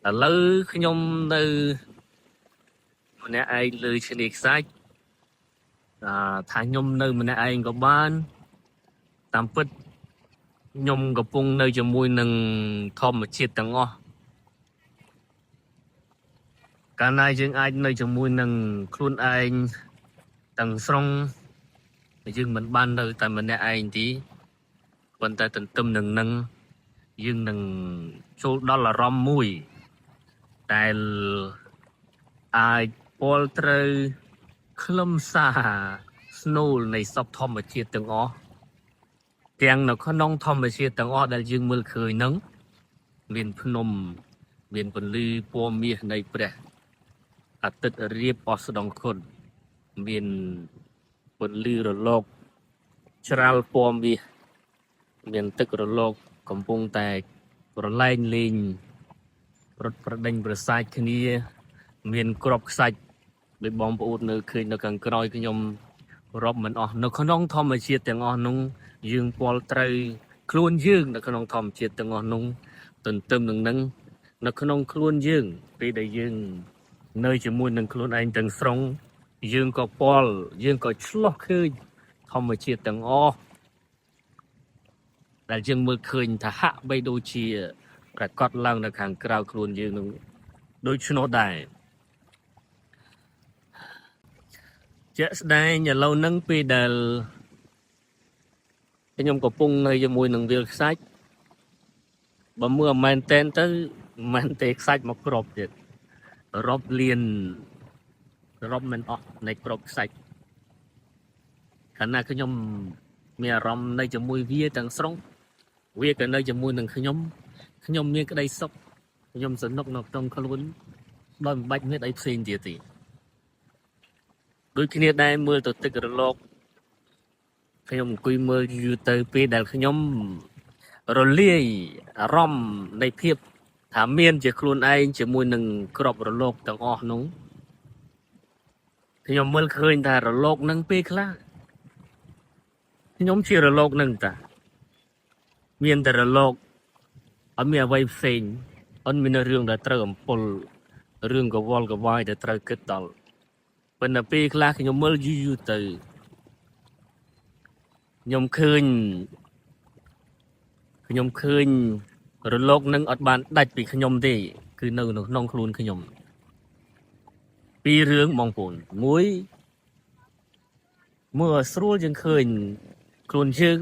ឥឡូវខ្ញុំនៅម្នាក់ឯងលើឆ្នេរខ្សាច់ថាខ្ញុំនៅម្នាក់ឯងក៏បានតាមពិតខ្ញុំកំពុងនៅជាមួយនឹងធម្មជាតិទាំងអស់កាលណាយើងអាចនៅជាមួយនឹងខ្លួនឯងទាំងស្រុងយើងមិនបាននៅតែម្នាក់ឯងទេប៉ុន្តែទន្ទឹមនឹងនឹងយើងនឹងចូលដល់អារម្មណ៍មួយដែលអាចពលត្រូវខ្លឹមសារស្នូលនៃសពធម្មជាតិទាំងអស់ទាំងនៅក្នុងធម្មជាតិទាំងអស់ដែលយើងមើលឃើញហ្នឹងមានភ្នំមានពន្លឺពណ៌មាសនៃព្រះអាទិត្យរៀបអស់ស្ដងខុតមានពន្លឺរលកច្រាលពណ៌មាសមានទឹករលកកំពុងតែប្រឡែងលេងរត់ប្រដេញប្រសាចគ្នា មានក្របខ្សាច់ដោយបងប្អូននៅឃើញនៅខាងក្រោយខ្ញុំរាប់មិនអស់នៅក្នុងធម្មជាតិទាំងអស់នោះយើងពលត្រូវខ្លួនយើងនៅក្នុងធម្មជាតិទាំងអស់នោះទន្ទឹមនឹងនឹងនៅក្នុងខ្លួនយើងពេលដែលយើងនៅជាមួយនឹងខ្លួនឯងទាំងស្រុងយើងក៏ពលយើងក៏ឆ្លោះឃើញធម្មជាតិទាំងអស់ដែលយើងមើលឃើញថាហាក់បីដូចជាប្រកាសឡើងនៅខាងក្រៅខ្លួនយើងនឹងដូច្នោះដែរ ជាក់ស្ដែងឥឡូវហ្នឹងពេលដែលខ្ញុំកំពុងនៅជាមួយនឹងវាលខ្សាច់បើមើលមែនតែនទៅមិនមែនទេខ្សាច់មកគ្របទៀតរាប់លានរាប់មិនអស់នៃគ្របខ្សាច់ខណៈខ្ញុំមានអារម្មណ៍នៅជាមួយវាទាំងស្រុងវាក៏នៅជាមួយនឹងខ្ញុំខ្ញុំមានក្តីសុខខ្ញុំសនុកនៅក្នុងខ្លួនដោយមិនបាច់មានអីផ្សេងទៀតទេដូចគ្នាដែរមើលទៅទឹករលកខ្ញុំអង្គុយមើលយូរទៅពេលដែលខ្ញុំ រលាយអារម្មណ៍នៃភាពថាមានជាខ្លួនឯងជាមួយនឹងក្របរលកទាំងអស់នោះខ្ញុំមើលឃើញថារលកនឹងពេលខ្លះខ្ញុំជារលកនឹងតាមានតែរលកអត់មានអ្វីផ្សេងអត់មានរឿងដែលត្រូវអំពុលរឿងកវល់កវាយដែលត្រូវគិតដល់ប៉ុន្តែពេលខ្លះខ្ញុំមើលយូរយូរទៅខ្ញុំឃើញខ្ញុំឃើញរលកនឹងអត់បានដាច់ពីខ្ញុំទេគឺនៅក្នុងខ្លួនខ្ញុំពីររឿងបងប្អូនមួយមើលឲ្យស្រួលយើងឃើញខ្លួនយើង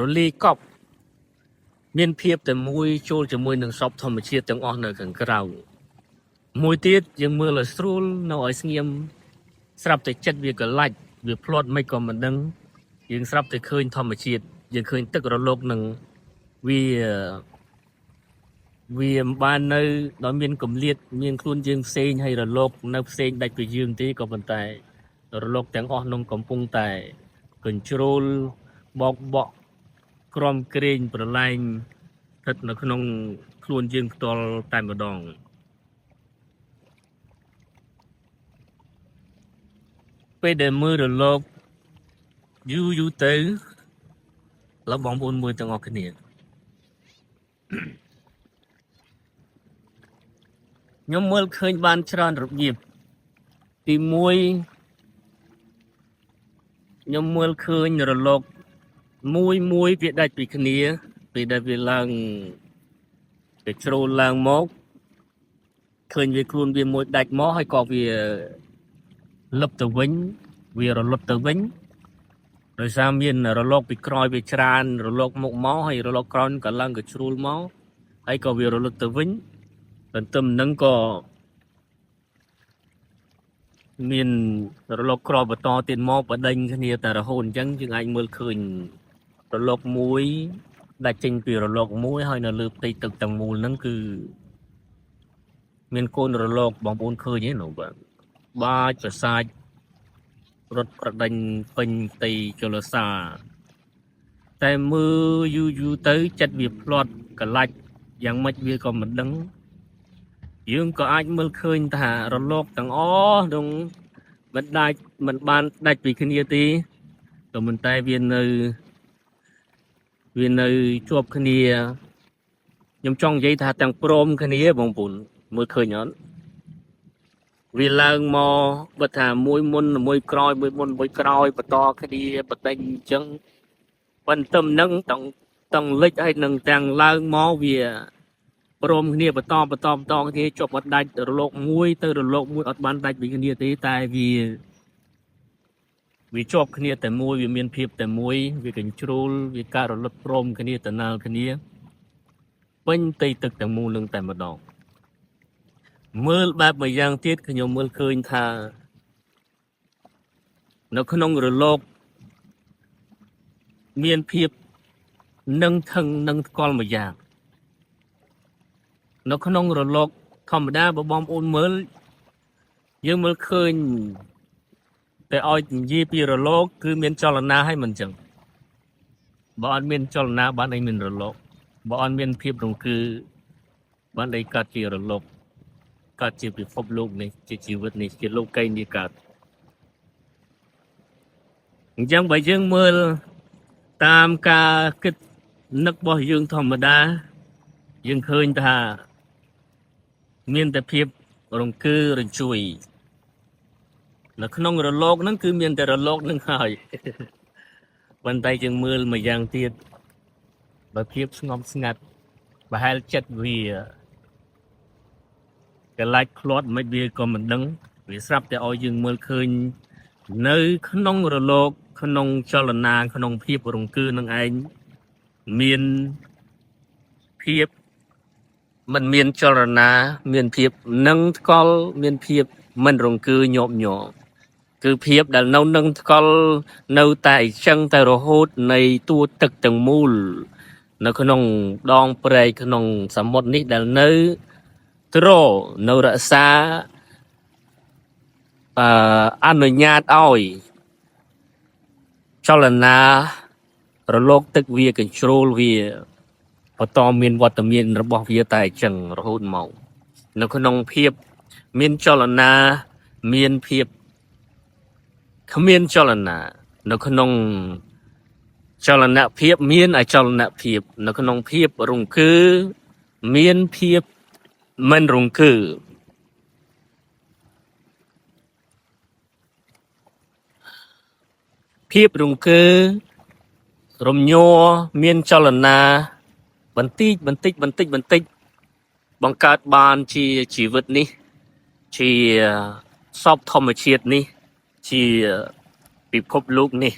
រលាយកប់មានភាពតែមួយចូលជាមួយនឹងសពធម្មជាតិទាំងអស់នៅខាងក្រៅមួយទៀតយើងមើលឲ្យស្រួលនៅឲ្យស្ងៀមស្រាប់តែចិត្តវាកលាច់វាភ្លាត់មិនក៏មិនដឹងយើងស្រាប់តែឃើញធម្មជាតិយើងឃើញទឹករលកនឹងវាវាមិនបាននៅដោយមានកម្លៀតមានខ្លួនយើងផ្សេងហើយរលកនៅផ្សេងដាច់ពីយើងទេក៏ប៉ុន្តែរលកទាំងអស់នោះកំពុងតែកញ្ជ្រោលបោកបក់ក្រំក្រែងប្រឡែងស្ថិតនៅក្នុងខ្លួនយើងផ្ទាល់តែម្ដងពេលដែលមើលរលកយូរយូរទៅឡើយបងប្អូនមើលទាំងអស់គ្នាខ្ញុំមើលឃើញបានច្រើនរបៀបទី1ខ្ញុំមើលឃើញរលកមួយមួយវាដាច់ពីគ្នាពេលដែលវាឡើងទៅជ្រុលឡើងមកឃើញវាខ្លួនវាមួយដាច់មកហើយក៏វាលឹបទៅវិញវារលត់ទៅវិញដោយសារមានរលកពីក្រោយវាច្រើនរលកមុខមកហើយរលកក្រោយក៏ឡើងក៏ជ្រុលមកហើយក៏វារលត់ទៅវិញទន្ទឹមនឹងក៏មានរលកក្របន្តទៀតមកបដិញគ្នាតែរហូតអញ្ចឹងយើងអាចមើលឃើញរលកមួយដាច់ចេញពីរលកមួយហើយនៅលើផ្ទៃទឹកទាំងមូលហ្នឹងគឺមានកូនរលកបងប្អូនឃើញទេនោះបាទបាចប្រសាចរត់ប្រដេញពេញផ្ទៃជលសារតែមើលយូរយូរទៅចិត្តវាផ្លាត់កលាច់យ៉ាងម៉េចវាក៏មិនដឹងយើងក៏អាចមើលឃើញថារលកទាំងអស់នោះមិនដាច់មិនបានដាច់ពីគ្នាទេក៏មិនតែវានៅជាប់គ្នាខ្ញុំចង់និយាយថាទាំងព្រមគ្នាបងប្អូន មើលឃើញអត់វាឡើងមកបើថាមួយមុនមួយក្រោយមួយមុនមួយក្រោយបន្តគ្នាបដិញអញ្ចឹងបន្ទឹមនឹងទាំងទាំងលិចហើយនឹងទាំងឡើងមកវាព្រមគ្នាបន្តបន្តបន្តគ្នាជាប់អត់ដាច់រលកមួយទៅរលកមួយអត់បានដាច់ពីគ្នាទេតែវាវាជាប់គ្នាតែមួយវាមានភាពតែមួយវាកញ្ជ្រោលវាការរលត់ព្រមគ្នាតណាលគ្នាពេញផ្ទៃទឹកទាំងមូលនឹងតែម្ដងមើលបែបមួយយ៉ាងទៀតខ្ញុំមើលឃើញថានៅក្នុងរលកមានភាពនឹងថឹងនឹងថ្កល់មួយយ៉ាងនៅក្នុងរលកធម្មតាបើបងប្អូនមើលយើងមើលឃើញតែឲ្យនិយាយពីរលកគឺមានចលនាឲ្យមិនចឹងបើអត់មានចលនាបានអីមានរលកបើអត់មានភាពរង្គើបានអីកាត់ជារលកកាត់ជាពិភពលោកនេះជាជីវិតនេះជាលោកីនេះកាត់អញ្ចឹងបើយើងមើលតាមការគិតនឹករបស់យើងធម្មតាយើងឃើញថាមានតែភាពរង្គើរញ្ជួយនៅក្នុងរលកហ្នឹងគឺមានតែរលកហ្នឹងហើយប៉ុន្តែយើងមើលមួយយ៉ាងទៀតបើភាពស្ងប់ស្ងាត់ប្រហែលចិត្តវាកលាច់ឃ្លាត់មិនវាក៏មិនដឹងវាស្រាប់តែឲ្យយើងមើលឃើញនៅក្នុងរលកក្នុងចលនាក្នុងភាពរង្គើនឹងឯងមានភាពមិនមានចលនាមានភាពនឹងថ្កល់មានភាពមិនរង្គើញាប់ញ័រគឺភាពដែលនៅនឹងថ្កល់នៅតែអញ្ចឹងតែរហូតនៃតួទឹកទាំងមូលនៅក្នុងដងព្រែកក្នុងសមុទ្រនេះដែលនៅទ្រនៅរក្សាអឺអនុញ្ញាតឲ្យចលនារលកទឹកវាកញ្ជ្រោលវាបន្តមានវត្តមានរបស់វាតែអញ្ចឹងរហូតមកនៅក្នុងភាពមានចលនាមានភាពគ្មានចលនានៅក្នុងចលនភាពមានអចលនភាពនៅក្នុងភាពរង្គើមានភាពមិនរង្គើភាពរង្គើរំញ័រមានចលនាបន្តិចបន្តិចបន្តិចបន្តិចបង្កើតបានជាជីវិតនេះជាសពធម្មជាតិនេះជាពិភពលោកនេះ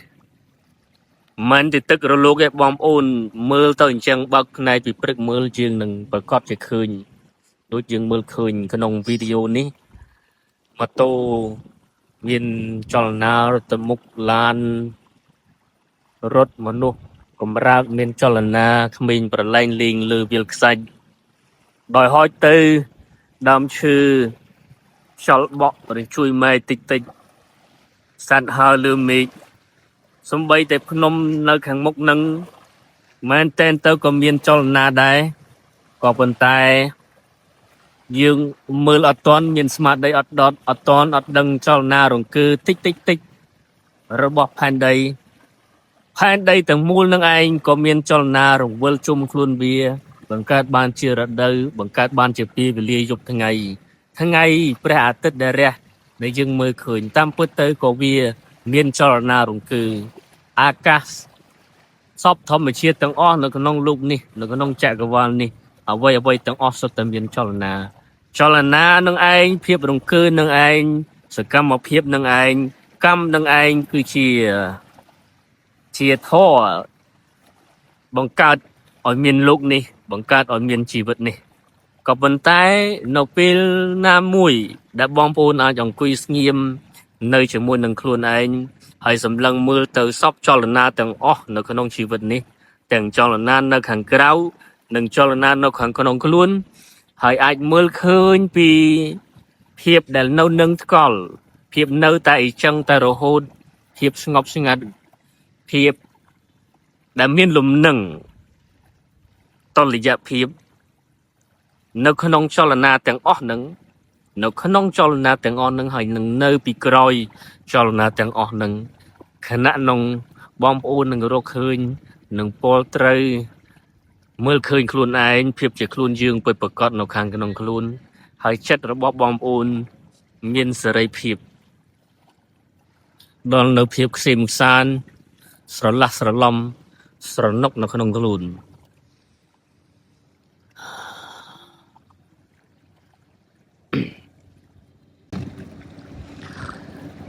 មិនទេទឹករលកឯបងប្អូនមើលទៅអញ្ចឹងបើកផ្នែកពីព្រឹកមើលជាងនឹងប្រកបជាឃើញដូចយើងមើលឃើញក្នុងវីដេអូនេះម៉ូតូមានចលនារត់ទៅមុខឡានរត់មនុស្សកម្រើកមានចលនាក្មេងប្រឡែងលេងលើវាលខ្សាច់ដោយហោចទៅដើមឈើខ្យល់បក់រញ្ជួយមែកតិចតិចសត្វហើរលើមេឃសំបីតែភ្នំនៅខាងមុខនឹងមែនតែនទៅក៏មានចលនាដែរក៏ប៉ុន្តែយើងមើលអត់ទាន់មានស្មារតីអត់ដតអត់ទាន់អត់ដឹងចលនារង្គើតិចតិចតិចរបស់ផែនដីផែនដីទាំងមូលនឹងឯងក៏មានចលនារង្វិលជុំខ្លួនវាបង្កើតបានជារដូវបង្កើតបានជាពេលវេលាយប់ថ្ងៃថ្ងៃព្រះអាទិត្យដែលរះដែលយើងមើលឃើញតាមពិតទៅក៏វាមានចលនារង្គើអាកាសសពធម្មជាតិទាំងអស់នៅក្នុងលោកនេះនៅក្នុងចក្រវាលនេះអ្វីអ្វីទាំងអស់សុទ្ធតែមានចលនាចលនានឹងឯងភាពរង្គើនឹងឯងសកម្មភាពនឹងឯងកម្មនឹងឯងគឺជាជាធម៌បង្កើតឲ្យមានលោកនេះបង្កើតឲ្យមានជីវិតនេះក៏ប៉ុន្តែនៅពេលណាមួយដែលបងប្អូនអាចអង្គុយស្ងៀមនៅជាមួយនឹងខ្លួនឯងហើយសម្លឹងមើលទៅសពចលនាទាំងអស់នៅក្នុងជីវិតនេះទាំងចលនានៅខាងក្រៅនិងចលនានៅខាងក្នុងខ្លួនហើយអាចមើលឃើញពីភាពដែលនៅនឹងថ្កល់ភាពនៅតែអ៊ីចឹងតែរហូតភាពស្ងប់ស្ងាត់ភាពដែលមានលំនឹងតលយៈភាពនៅក្នុងចលនាទាំងអស់នឹងនៅក្នុងចលនាទាំងអស់នឹងហើយនឹងនៅពីក្រោយចលនាទាំងអស់នឹងខណៈនោះបងប្អូននឹងរកឃើញនឹងពលត្រូវមើលឃើញខ្លួនឯងភាពជាខ្លួនយើងពិតប្រាកដនៅខាងក្នុងខ្លួន ហើយចិត្តរបស់បងប្អូនមានសេរីភាពដល់នៅភាពក្សេមក្សាន្តស្រឡះស្រឡំស្រណុកនៅក្នុងខ្លួន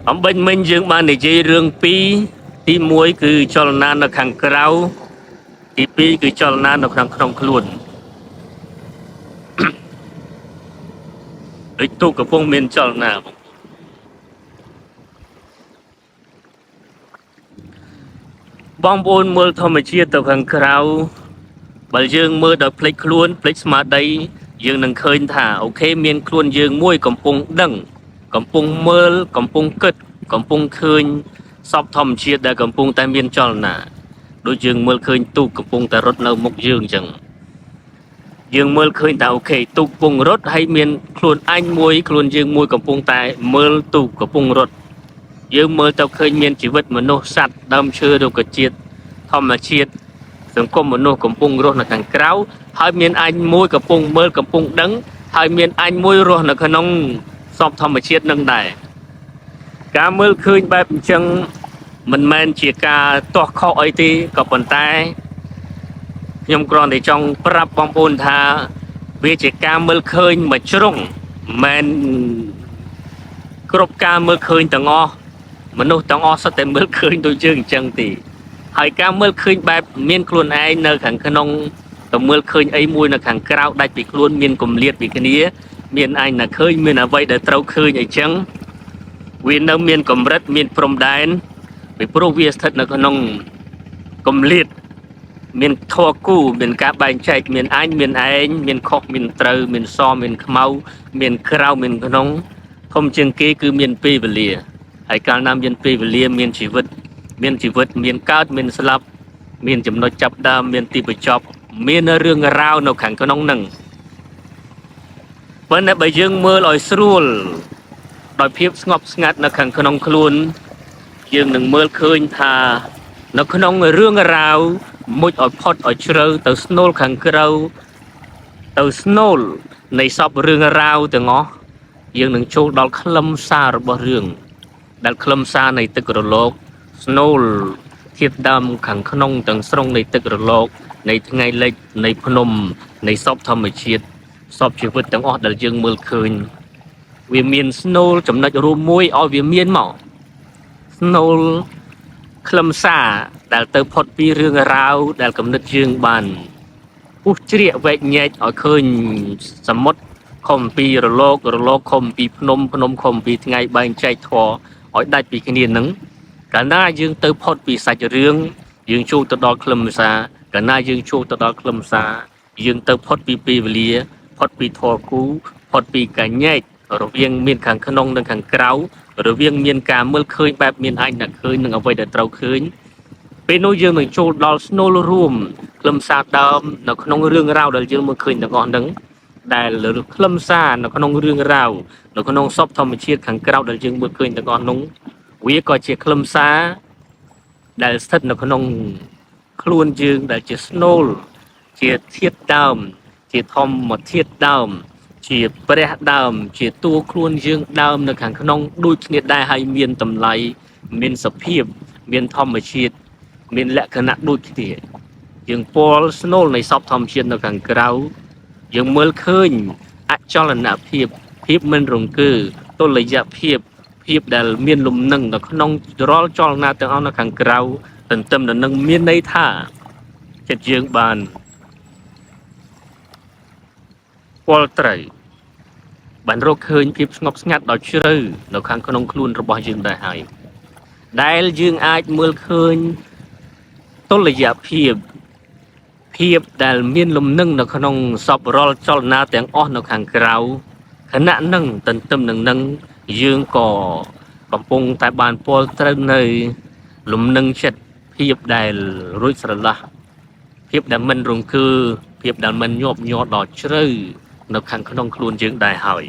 អំបញ្ញមិញយើងបាននិយាយរឿងពីរទី1គឺចលនានៅខាងក្រៅទី2គឺចលនានៅក្នុងក្នុងខ្លួនដូចទូកកំពុងមានចលនាបងបងប្អូនមើលធម្មជាតិទៅខាងក្រៅបើយើងមើលដោយភ្លេចខ្លួនភ្លេចស្មារតីយើងនឹងឃើញថា OK មានខ្លួនយើងមួយកំពុងដឹងកំពុងមើលកំពុងគិតកំពុងឃើញសពធម្មជាតិដែលកំពុងតែមានចលនាដូចយើងមើលឃើញទូកកំពុងតែរត់នៅមុខយើងអញ្ចឹងយើងមើលឃើញថា OK ទូកកំពុងរត់ហើយមានខ្លួនអញមួយខ្លួនយើងមួយកំពុងតែមើលទូកកំពុងរត់យើងមើលទៅឃើញមានជីវិតមនុស្សសត្វដើមឈើរុក្ខជាតិធម្មជាតិសង្គមមនុស្សកំពុងរស់នៅខាងក្រៅហើយមានអញមួយកំពុងមើលកំពុងដឹងហើយមានអញមួយរស់នៅក្នុងសពធម្មជាតិនឹងដែរការមើលឃើញបែបអញ្ចឹងមិនមែនជាការទាស់ខុសអីទេក៏ប៉ុន្តែខ្ញុំគ្រាន់តែចង់ប្រាប់បងប្អូនថាវាជាការមើលឃើញមួយជ្រុងមិនមែនគ្រប់ការមើលឃើញទាំងអស់មនុស្សទាំងអស់សុទ្ធតែមើលឃើញដូចយើងអញ្ចឹងទេហើយការមើលឃើញបែបមានខ្លួនឯងនៅខាងក្នុងទៅមើលឃើញអីមួយនៅខាងក្រៅដាច់ពីខ្លួនមានគម្លាតពីគ្នាមានអញណាឃើញមានអ្វីដែលត្រូវឃើញអីចឹងវានៅមានកម្រិតមានព្រំដែនពីព្រោះវាស្ថិតនៅក្នុងគម្លាតមានធរគូមានការបែងចែកមានអញមានឯងមានខុសមានត្រូវមានសមានខ្មៅមានក្រៅមានក្នុងធំជាងគេគឺមានពេលវេលាហើយកាលណាមានពេលវេលាមានជីវិតមានជីវិតមានកើតមានស្លាប់មានចំណុចចាប់ដើមមានទីបញ្ចប់មានរឿងរ៉ាវនៅខាងក្នុងហ្នឹងប៉ុន្តែបើយើងមើលឲ្យស្រួលដោយភាពស្ងប់ស្ងាត់នៅខាងក្នុងខ្លួនយើងនឹងមើលឃើញថានៅក្នុងរឿងរ៉ាវមុជឲ្យផុតឲ្យជ្រៅទៅស្នូលខាងក្រៅទៅស្នូលនៃសពរឿងរ៉ាវទាំងអស់យើងនឹងចូលដល់ខ្លឹមសាររបស់រឿងដែលខ្លឹមសារនៃទឹករលកស្នូលធាតុដើមខាងក្នុងទាំងស្រុងនៃទឹករលកនៃថ្ងៃលិចនៃភ្នំនៃសពធម្មជាតិសពជីវិតទាំងអស់ដែលយើងមើលឃើញវាមានស្នូលចំណុចរួមមួយឲ្យវាមានមកស្នូលខ្លឹមសារដែលទៅផុតពីរឿងរ៉ាវដែលកំណត់យើងបានពុះជ្រៀកវែកញែកឲ្យឃើញសមុទ្រខំពីរលករលកខំពីភ្នំភ្នំខំពីថ្ងៃបែងចែកធរឲ្យដាច់ពីគ្នានឹងកាលណាយើងទៅផុតពីសាច់រឿងយើងចូលទៅដល់ខ្លឹមសារកាលណាយើងចូលទៅដល់ខ្លឹមសារយើងទៅផុតពីពេលវេលាផុតពីធរគូផុតពីការញែករវាងមានខាងក្នុងនិងខាងក្រៅរវាងមានការមើលឃើញបែបមានអញអ្នកឃើញនិងអ្វីដែលត្រូវឃើញពេលនោះយើងនឹងចូលដល់ស្នូលរួមខ្លឹមសារដើមនៅក្នុងរឿងរ៉ាវដែលយើងមើលឃើញទាំងអស់ហ្នឹងដែលខ្លឹមសារនៅក្នុងរឿងរ៉ាវនៅក្នុងសពធម្មជាតិខាងក្រៅដែលយើងមើលឃើញទាំងអស់នោះវាក៏ជាខ្លឹមសារដែលស្ថិតនៅក្នុងខ្លួនយើងដែលជាស្នូលជាធាតុដើមជាធម្មធាតុដើមជាព្រះដើមជាតួខ្លួនយើងដើមនៅខាងក្នុងដូចគ្នាដែរហើយមានតម្លៃមានសភាពមានធម្មជាតិមានលក្ខណៈដូចគ្នាយើងពលស្នូលនៃសពធម្មជាតិនៅខាងក្រៅយើងមើលឃើញអចលនភាពភាពមិនរង្គើតុល្យភាពភាពដែលមានលំនឹងនៅក្នុងរាល់ចលនាទាំងអស់នៅខាងក្រៅទន្ទឹមនឹងនឹងមានន័យថាចិត្តយើងបានពលត្រូវបានរកឃើញភាពស្ងប់ស្ងាត់ដ៏ជ្រៅនៅខាងក្នុងខ្លួនរបស់យើងដែរហើយដែលយើងអាចមើលឃើញតុល្យភាពភាពដែលមានលំនឹងនៅក្នុងសពរាល់ចលនាទាំងអស់នៅខាងក្រៅខណៈនឹងទន្ទឹមនឹងនឹងយើងក៏កំពុងតែបានពលត្រូវនៅលំនឹងចិត្តភាពដែលរួចស្រឡះភាពដែលមិនរង្គើភាពដែលមិនញាប់ញ័រដល់ជ្រៅនៅខាងក្នុងខ្លួនយើងដែរហើយ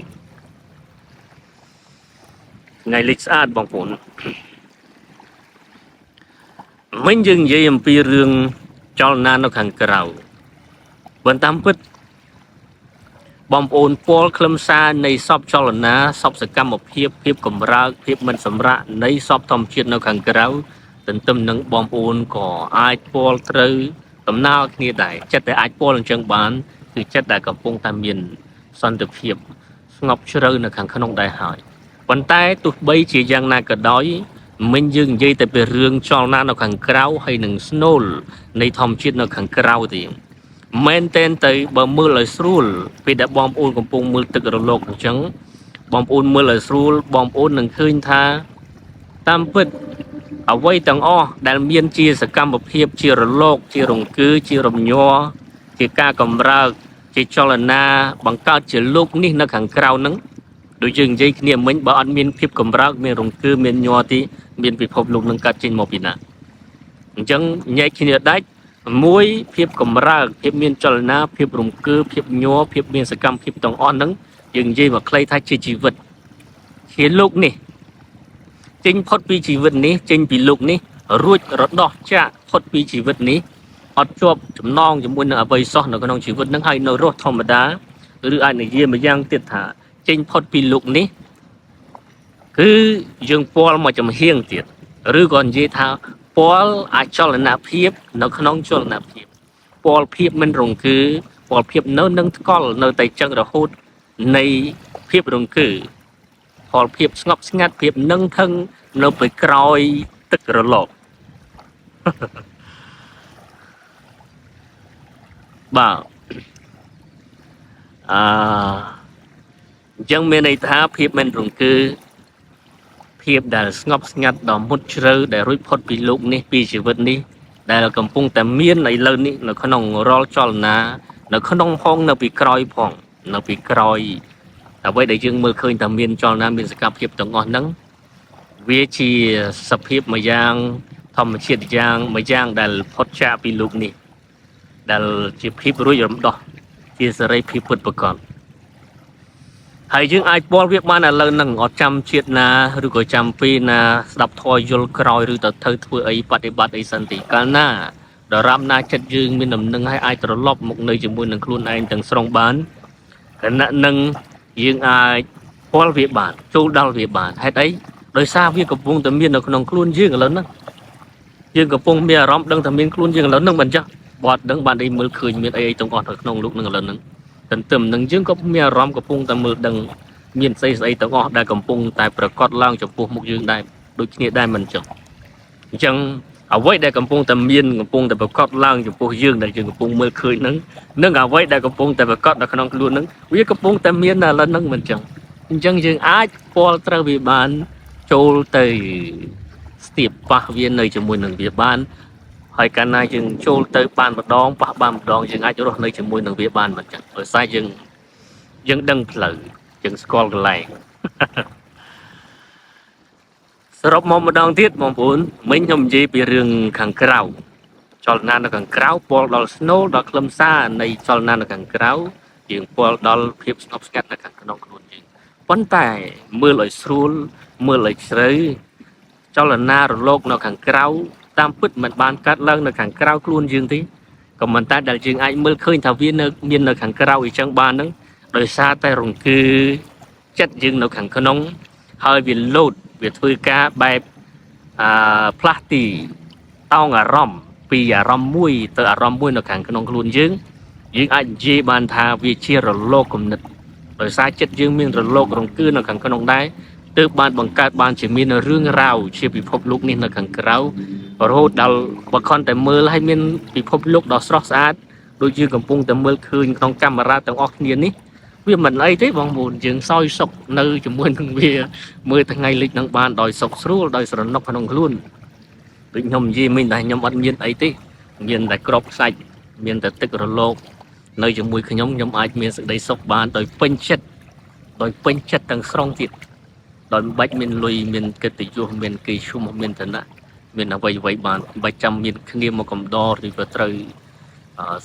ថ្ងៃលិចស្អាតបងប្អូនមិញយើងនិយាយអំពីរឿងចលនានៅខាងក្រៅបើតាមពិត បងប្អូនពលខ្លឹមសារនៃសពចលនាសពសកម្មភាពភាពកម្រើកភាពមិនសម្រាកនៃសពធម្មជាតិនៅខាងក្រៅទន្ទឹមនឹងបងប្អូនក៏អាចពលត្រូវដំណើរគ្នាដែរចិត្តដែលអាចពលអញ្ចឹងបានគឺចិត្តដែលកំពុងតែមានសន្តិភាពស្ងប់ជ្រៅនៅខាងក្នុងដែរហើយប៉ុន្តែទោះបីជាយ៉ាងណាក៏ដោយមិញយើងនិយាយតែពីរឿងចលនានៅខាងក្រៅហើយនឹងស្នូលនៃធម្មជាតិនៅខាងក្រៅទេ មែនតែនទៅបើមើលឲ្យស្រួលពេលដែលបងប្អូនកំពុងមើលទឹករលកអញ្ចឹងបងប្អូនមើលឲ្យស្រួលបងប្អូននឹងឃើញថាតាមពិតអ្វីទាំងអស់ដែលមានជាសកម្មភាពជារលកជារង្គើជារំញ័រជាការកម្រើកជាចលនាបង្កើតជាលោកនេះនៅខាងក្រៅហ្នឹងដូចយើងនិយាយគ្នាមិញបើអត់មានភាពកម្រើកមានរង្គើមានញ័រទីមានពិភពលោកនឹងកាត់ចេញមកពីណាអញ្ចឹងញែកគ្នាដាច់មួយភាពកម្រើកភាពមានចលនាភាពរង្គើភាពញ័រភាពមានសកម្មភាពទាំងអស់ហ្នឹងយើងនិយាយមកខ្លីថាជាជីវិតជាលោកនេះចេញផុតពីជីវិតនេះចេញពីលោកនេះរួចរដោះចាកផុតពីជីវិតនេះអត់ជាប់ចំណងជាមួយនឹងអ្វីសោះនៅក្នុងជីវិតហ្នឹងហើយនៅរស់ធម្មតាឬអាចនិយាយម្យ៉ាងទៀតថាចេញផុតពីលោកនេះគឺយើងពាល់មកចំហៀងទៀតឬក៏និយាយថាពាល់អចលនភាពនៅក្នុងចលនភាព ពលភាពមិនរង្គើពលភាពនៅនឹងថ្កល់នៅតែចឹងរហូតនៃភាពរង្គើពលភាពស្ងប់ស្ងាត់ភាពនឹងថឹងនៅពីក្រោយទឹករលកបាទអឺអញ្ចឹងមានន័យថាភាពមិនរង្គើភាពដែលស្ងប់ស្ងាត់ដ៏មុតជ្រៅដែលរួចផុតពីលោកនេះពីជីវិតនេះដែលកំពុងតែមានឥឡូវនេះនៅក្នុងរាល់ចលនានៅក្នុងផងនៅពីក្រោយផងនៅពីក្រោយអ្វីដែលយើងមើលឃើញថាមានចលនាមានសកម្មភាពទាំងអស់ហ្នឹងវាជាសភាពមួយយ៉ាងធម្មជាតិយ៉ាងមួយយ៉ាងដែលផុតចាកពីលោកនេះដែលជាភាពរួចរំដោះជាសេរីភាពពិតប្រាកដហើយយើងអាចពលវាបានឥឡូវហ្នឹងអត់ចាំជាតិណាឬក៏ចាំពេលណាស្ដាប់ធម៌យល់ក្រោយឬទៅធ្វើធ្វើអីបដិបត្តិអីសិនទីកាលណាដរាបណាចិត្តយើងមានដំណឹងឲ្យអាចត្រឡប់មកនៅជាមួយនឹងខ្លួនឯងទាំងស្រុងបានខណៈនឹងយើងអាចពលវាបានចូលដល់វាបានហេតុអីដោយសារវាកំពុងតែមាននៅក្នុងខ្លួនយើងឥឡូវហ្នឹងយើងកំពុងមានអារម្មណ៍ដឹងថាមានខ្លួនយើងឥឡូវហ្នឹងមិនចឹងបត់ដឹងបានអីមើលឃើញមានអីអីទាំងអស់នៅក្នុងលោកហ្នឹងឥឡូវហ្នឹងទន្ទឹមនឹងយើងក៏មានអារម្មណ៍កំពុងតែមើលដឹងមានស្អីស្អីទាំងអស់ដែលកំពុងតែប្រកាសឡើងចំពោះមុខយើងដែរដូចគ្នាដែរមិនចឹងអញ្ចឹងអ្វីដែលកំពុងតែមានកំពុងតែប្រកាសឡើងចំពោះយើងដែលយើងកំពុងមើលឃើញហ្នឹងនិងអ្វីដែលកំពុងតែប្រកាសនៅក្នុងខ្លួនហ្នឹងវាកំពុងតែមានឥឡូវហ្នឹងមិនចឹងអញ្ចឹងយើងអាចពលត្រូវវាបានចូលទៅស្ទាបប៉ះវានៅជាមួយនឹងវាបានហើយកាលណាយើងចូលទៅបានម្ដងប៉ះបានម្ដងយើងអាចរស់នៅជាមួយនឹងវាបានមិនចឹងដោយសារយើងយើងដឹងផ្លូវយើងស្គាល់កន្លែងសរុបមកម្ដងទៀតបងប្អូនមិញខ្ញុំនិយាយពីរឿងខាងក្រៅចលនានៅខាងក្រៅពលដល់ស្នូលដល់ខ្លឹមសារនៃចលនានៅខាងក្រៅយើងពលដល់ភាពស្ងប់ស្ងាត់នៅខាងក្នុងខ្លួនយើងប៉ុន្តែមើលឲ្យស្រួលមើលឲ្យជ្រៅចលនារលកនៅខាងក្រៅតាមពិតមិនបានកាត់ឡើងនៅខាងក្រៅខ្លួនយើងទេក៏មិនតែដែលយើងអាចមើលឃើញថាវានៅមាននៅខាងក្រៅអីចឹងបានហ្នឹងដោយសារតែរង្គើចិត្តយើងនៅខាងក្នុងហើយវាលោតវាធ្វើការបែបអឺផ្លាស់ទីតោងអារម្មណ៍ពីអារម្មណ៍មួយទៅអារម្មណ៍មួយនៅខាងក្នុងខ្លួនយើងយើងអាចនិយាយបានថាវាជារលកគំនិតដោយសារចិត្តយើងមានរលករង្គើនៅខាងក្នុងដែរទើបបានបង្កើតបានជាមានរឿងរ៉ាវជាពិភពលោកនេះនៅខាងក្រៅរហូតដល់បើខំតែមើលឲ្យមានពិភពលោកដ៏ស្រស់ស្អាតដូចយើងកំពុងតែមើលឃើញក្នុងកាមេរ៉ាទាំងអស់គ្នានេះវាមិនអីទេបងប្អូនយើងសោយសុខនៅជាមួយនឹងវាមើលថ្ងៃលិចនឹងបានដោយសុខស្រួលដោយស្រណុកក្នុងខ្លួនដូចខ្ញុំនិយាយមិញតែខ្ញុំអត់មានអីទេមានតែក្របខ្សាច់មានតែទឹករលកនៅជាមួយខ្ញុំខ្ញុំអាចមានសេចក្តីសុខបានដោយពេញចិត្តដោយពេញចិត្តទាំងស្រុងទៀតដោយមិនបាច់មានលុយមានកិត្តិយសមានគេឈ្មោះមានឋានៈមានអ្វីអ្វីបានមិនបាច់ចាំមានគ្នាមកកំដរឬក៏ត្រូវ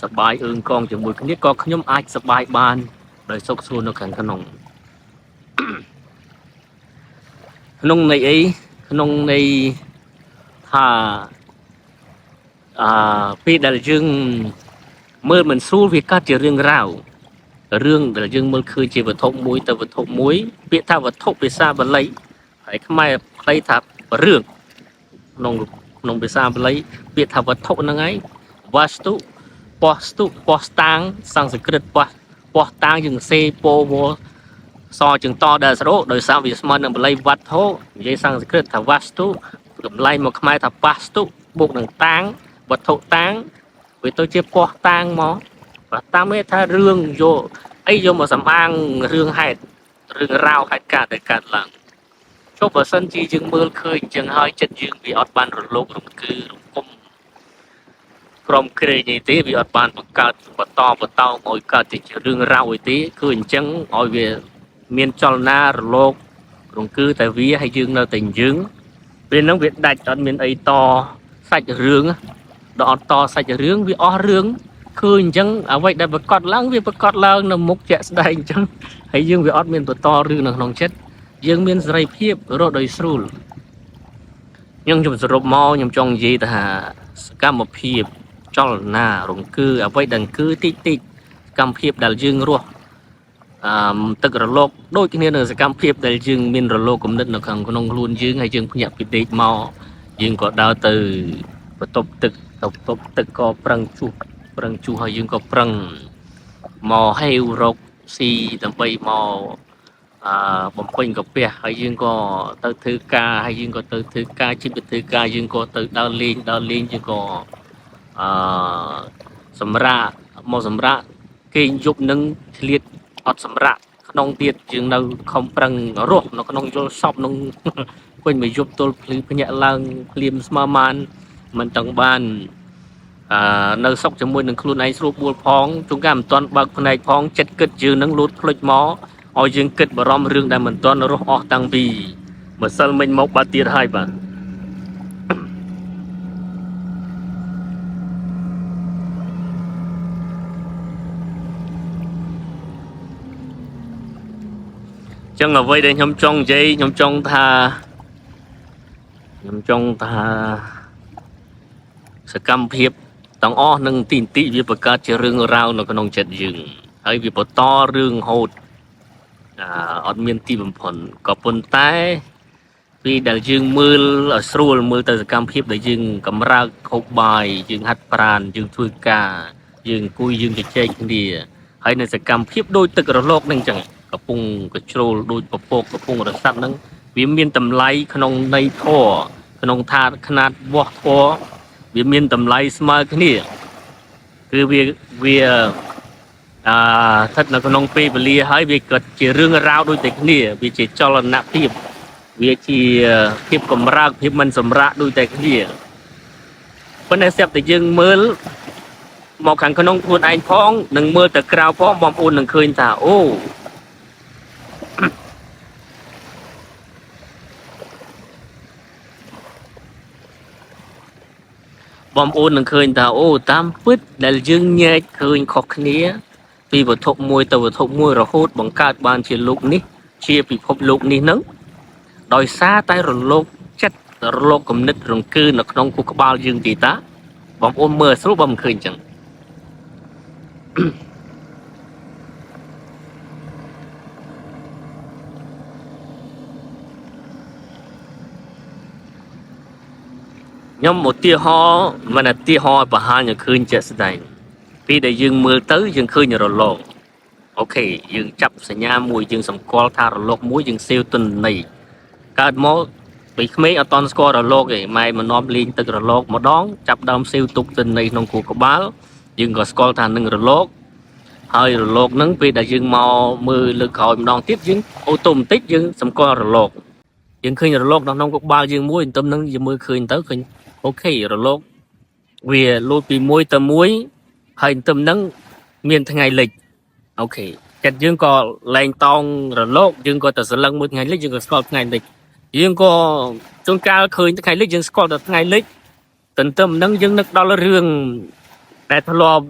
សបាយអឿងកងជាមួយគ្នាក៏ខ្ញុំអាចសបាយបានដោយសុខស្រួលនៅខាងក្នុងក្នុងន័យអីក្នុងន័យថាអឺពេលដែលយើងមើលមិនស្រួលវាកើតជារឿងរ៉ាវ រឿងដែលយើងមើលឃើញជាវត្ថុមួយទៅវត្ថុមួយពាក្យថាវត្ថុភាសាបាលីហើយខ្មែរខ្លីថារឿងក្នុងក្នុងភាសាបាលីពាក្យថាវត្ថុហ្នឹងឯងវស្តុពស្តុពស្តាងសំស្ក្រឹតពស្ពស្តាងយើងសេពោវសជាងតដែលសរោដោយសារវាស្មើនឹងបាលីវត្ថុនិយាយសំស្ក្រឹតថាវស្តុតម្លៃមកខ្មែរថាបាស្តុបូកនឹងតាងវត្ថុតាងវាទៅជាពស្តាងមកបាទតាមគេថារឿងយកអីយកមកសំអាងរឿងហេតុរឿងរ៉ាវហេតុការណ៍ដែលកើតឡើងចុះបើសិនជាយើងមើលឃើញអញ្ចឹងហើយចិត្តយើងវាអត់បានរលោករំគឺរំគុំក្រុមក្រែងអីទេវាអត់បានបង្កើតបន្តបន្តឲ្យកើតជារឿងរ៉ាវអីទេគឺអញ្ចឹងឲ្យវាមានចលនារលករង្គើតែវាហើយយើងនៅតែយើងពេលហ្នឹងវាដាច់អត់មានអីតសាច់រឿងដល់អត់តសាច់រឿងវាអស់រឿងឃើញអញ្ចឹងអ្វីដែលប្រកាសឡើងវាប្រកាសឡើងនៅមុខជាក់ស្ដែងអញ្ចឹងហើយយើងវាអត់មានបន្តរឿងនៅក្នុងចិត្តយើងមានសេរីភាពរត់ដោយស្រួលខ្ញុំខ្ញុំសរុបមកខ្ញុំចង់និយាយថាសកម្មភាពចលនារង្គើអ្វីដែលអង្គើតិចតិចសកម្មភាពដែលយើងរស់អឺទឹករលកដូចគ្នានឹងសកម្មភាពដែលយើងមានរលកគំនិតនៅខាងក្នុងខ្លួនយើងហើយយើងភ្ញាក់ពីដេកមកយើងក៏ដើរទៅបន្ទប់ទឹកទៅបន្ទប់ទឹកក៏ប្រឹងជុះប្រឹងជុះហើយយើងក៏ប្រឹងមកហេវរកស៊ីដើម្បីមកអឺបំពេញកាពះហើយយើងក៏ទៅធ្វើការហើយយើងក៏ទៅធ្វើការជិះទៅធ្វើការយើងក៏ទៅដើរលេងដើរលេងយើងក៏អឺសម្រាប់មកសម្រាប់គេងយប់នឹងឆ្លៀតអត់សម្រាប់ក្នុងទៀតយើងនៅខំប្រឹងរស់នៅក្នុងយល់សពនឹង ពេញមួយយប់ទល់ភ្លឺភ្ញាក់ឡើងភ្លាមស្មើមានមិនទាំងបានអឺនៅសុកជាមួយនឹងខ្លួនឯងស្រួលបួលផងជួនកាលមិនទាន់បើកភ្នែកផងចិត្តគិតយើងនឹងលូតភ្លុចមកឲ្យយើងគិតបារម្ភរឿងដែលមិនទាន់រស់អស់តាំងពីម្សិលមិញមកបាត់ទៀតហើយបាទ ចឹងអ្វីដែលខ្ញុំចង់និយាយខ្ញុំចង់ថាខ្ញុំចង់ថាសកម្មភាពទាំងអស់នឹងទីន្តិវាបង្កើតជារឿងរ៉ាវនៅក្នុងចិត្តយើងហើយវាបន្តរឿងហូតអអត់មានទីបំផុតក៏ប៉ុន្តែពេលដែលយើងមើលឲ្យស្រួលមើលទៅសកម្មភាពដែលយើងកម្រើកខោបបាយយើងហាត់ប្រាណយើងធ្វើការយើងអង្គុយយើងជជែកគ្នាហើយនៅសកម្មភាពដូចទឹករលកនឹងចឹងកំពុងកជ្រោលដូចពពកកំពុងរសាត់ហ្នឹងវាមានតម្លៃក្នុងន័យធម៌ក្នុងថាខ្នាតវាស់ធម៌វាមានតម្លៃស្មើគ្នាគឺវាវាអឺស្ថិតនៅក្នុងពេលវេលាហើយវាក៏ជារឿងរ៉ាវដូចតែគ្នាវាជាចលនភាពវាជាភាពកម្រើកភាពមិនសម្រាកដូចតែគ្នាប៉ុន្តែស្រាប់តែយើងមើលមកខាងក្នុងខ្លួនឯងផងនិងមើលទៅក្រៅផងបងប្អូននឹងឃើញថាអូបងប្អូននឹងឃើញថាអូតាមពិតដែលយើងញែកឃើញខុសគ្នាពីវត្ថុមួយទៅវត្ថុមួយរហូតបង្កើតបានជាលោកនេះជាពិភពលោកនេះនឹងដោយសារតែរលកចិត្តរលកគំនិតរង្គើនៅក្នុងខួរក្បាលយើងទីតាបងប្អូនមើលស្រួលបើមិនឃើញចឹង ខ្ញុំឧទាហរណ៍មិនឧទាហរណ៍ឲ្យបង្ហាញឲ្យឃើញជាក់ស្ដែងពេលដែលយើងមើលទៅយើងឃើញរលកអូខេយើងចាប់សញ្ញាមួយយើងសម្គាល់ថារលកមួយយើងសេវទិន្នន័យកើតមកពីក្មេងអត់តន់ស្គាល់រលកទេម៉ែមកនាំលេងទឹករលកម្ដងចាប់ដើមសេវទុកទិន្នន័យក្នុងខួរក្បាលយើងក៏ស្គាល់ថានឹងរលកហើយរលកហ្នឹងពេលដែលយើងមកមើលលើកក្រោយម្ដងទៀតយើងអូតូម៉ាទិកយើងសម្គាល់រលកយើងឃើញរលកនៅក្នុងក្បាលយើងមួយទន្ទឹមហ្នឹងយើងមើលឃើញទៅឃើញអូខេរលកវាលូតពីមួយទៅមួយហើយទន្ទឹមហ្នឹងមានថ្ងៃលិចអូខេចិត្តយើងក៏លែងតោងរលកយើងក៏ទៅសន្លឹងមួយថ្ងៃលិចយើងក៏ស្គាល់ថ្ងៃលិចយើងក៏ជួនកាលឃើញថ្ងៃលិចយើងស្គាល់តែថ្ងៃលិចទន្ទឹមហ្នឹងយើងនឹកដល់រឿងដែលធ្លាប់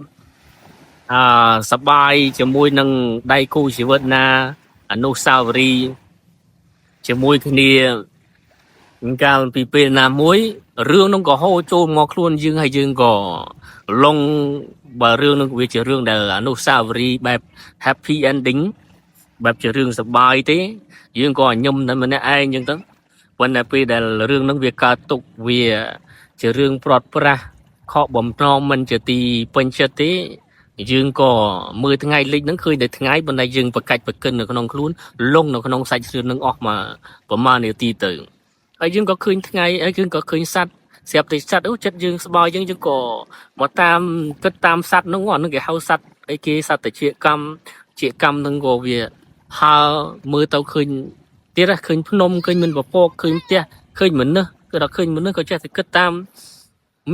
អឺសបាយជាមួយនឹងដៃគូជីវិតណាអនុស្សាវរីយ៍ជាមួយគ្នាកាលពីពេលណាមួយ រឿងហ្នឹងក៏ហូរចូលមកខ្លួនយើងហើយយើងក៏លងបើរឿងហ្នឹងវាជារឿងដែលអនុស្សាវរីយ៍បែប happy ending បែបជារឿងសប្បាយទេយើងក៏ញឹមតែម្នាក់ឯងអញ្ចឹងទៅប៉ុន្តែពេលដែលរឿងហ្នឹងវាកើតទុកវាជារឿងព្រាត់ប្រាសខកបំណងមិនជាទីពេញចិត្តទេយើងក៏មើលថ្ងៃលិចហ្នឹងឃើញតែថ្ងៃប៉ុន្តែយើងប្រកាច់ប្រកិននៅក្នុងខ្លួនលងនៅក្នុងសាច់រឿងហ្នឹងអស់មកប្រហែលនាទីទៅហើយយើងក៏ឃើញថ្ងៃហើយយើងក៏ឃើញសត្វស្រាប់តែសត្វអូចិត្តយើងស្បើយយើងយើងក៏មកតាមគិតតាមសត្វហ្នឹងអាហ្នឹងគេហៅសត្វអីគេសត្វតិចកម្មជាកម្មហ្នឹងក៏វា ហើមើលទៅឃើញទៀតណាឃើញភ្នំឃើញមានពពកឃើញផ្ទះឃើញមនុស្សគឺដល់ឃើញមនុស្សក៏ចេះតែគិតតាម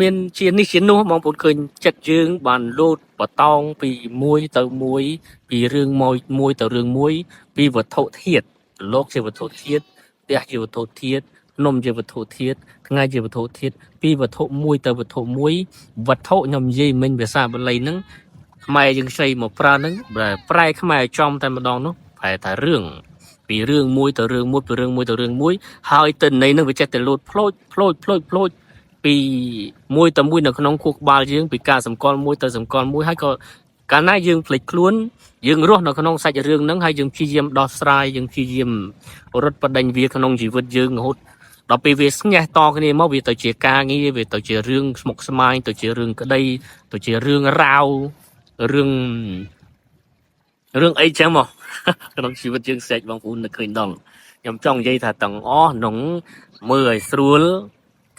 មានជានេះជានោះបងប្អូនឃើញចិត្តយើងបានលោតបតោងពីមួយទៅមួយពីរឿងមួយមួយទៅរឿងមួយពីវត្ថុធាតុលោកជាវត្ថុធាតុផ្ទះជាវត្ថុធាតុភ្នំជាវត្ថុធាតុថ្ងៃជាវត្ថុធាតុពីវត្ថុមួយទៅវត្ថុមួយវត្ថុខ្ញុំនិយាយមិញភាសាបាលីហ្នឹង ខ្មែរយើងខ្ចីមកប្រើហ្នឹងប្រែប្រែខ្មែរឲ្យចំតែម្ដងនោះប្រែថារឿងពីរឿងមួយទៅរឿងមួយពីរឿងមួយទៅរឿងមួយហើយទិន្នន័យហ្នឹងវាចេះតែលោតផ្លោចផ្លោចផ្លោចផ្លោចពីមួយទៅមួយនៅក្នុងខួរក្បាលយើងពីការសម្គាល់មួយទៅសម្គាល់មួយហើយក៏កាលណាយើងភ្លេចខ្លួនយើងរស់នៅក្នុងសាច់រឿងហ្នឹងហើយយើងព្យាយាមដោះស្រាយយើងព្យាយាមរត់បដិញវាក្នុងជីវិតយើងរហូតដល់ពេលវាស្ងេះតគ្នាមកវាទៅជាការងារវាទៅជារឿងស្មុគស្មាញទៅជារឿងក្តីទៅជារឿងរ៉ាវ រឿងរឿងអីចឹងមក ក្នុងជីវិតយើងស្រែកបងប្អូននៅឃើញដល់ខ្ញុំចង់និយាយថាទាំងអស់ក្នុងមើលឲ្យស្រួល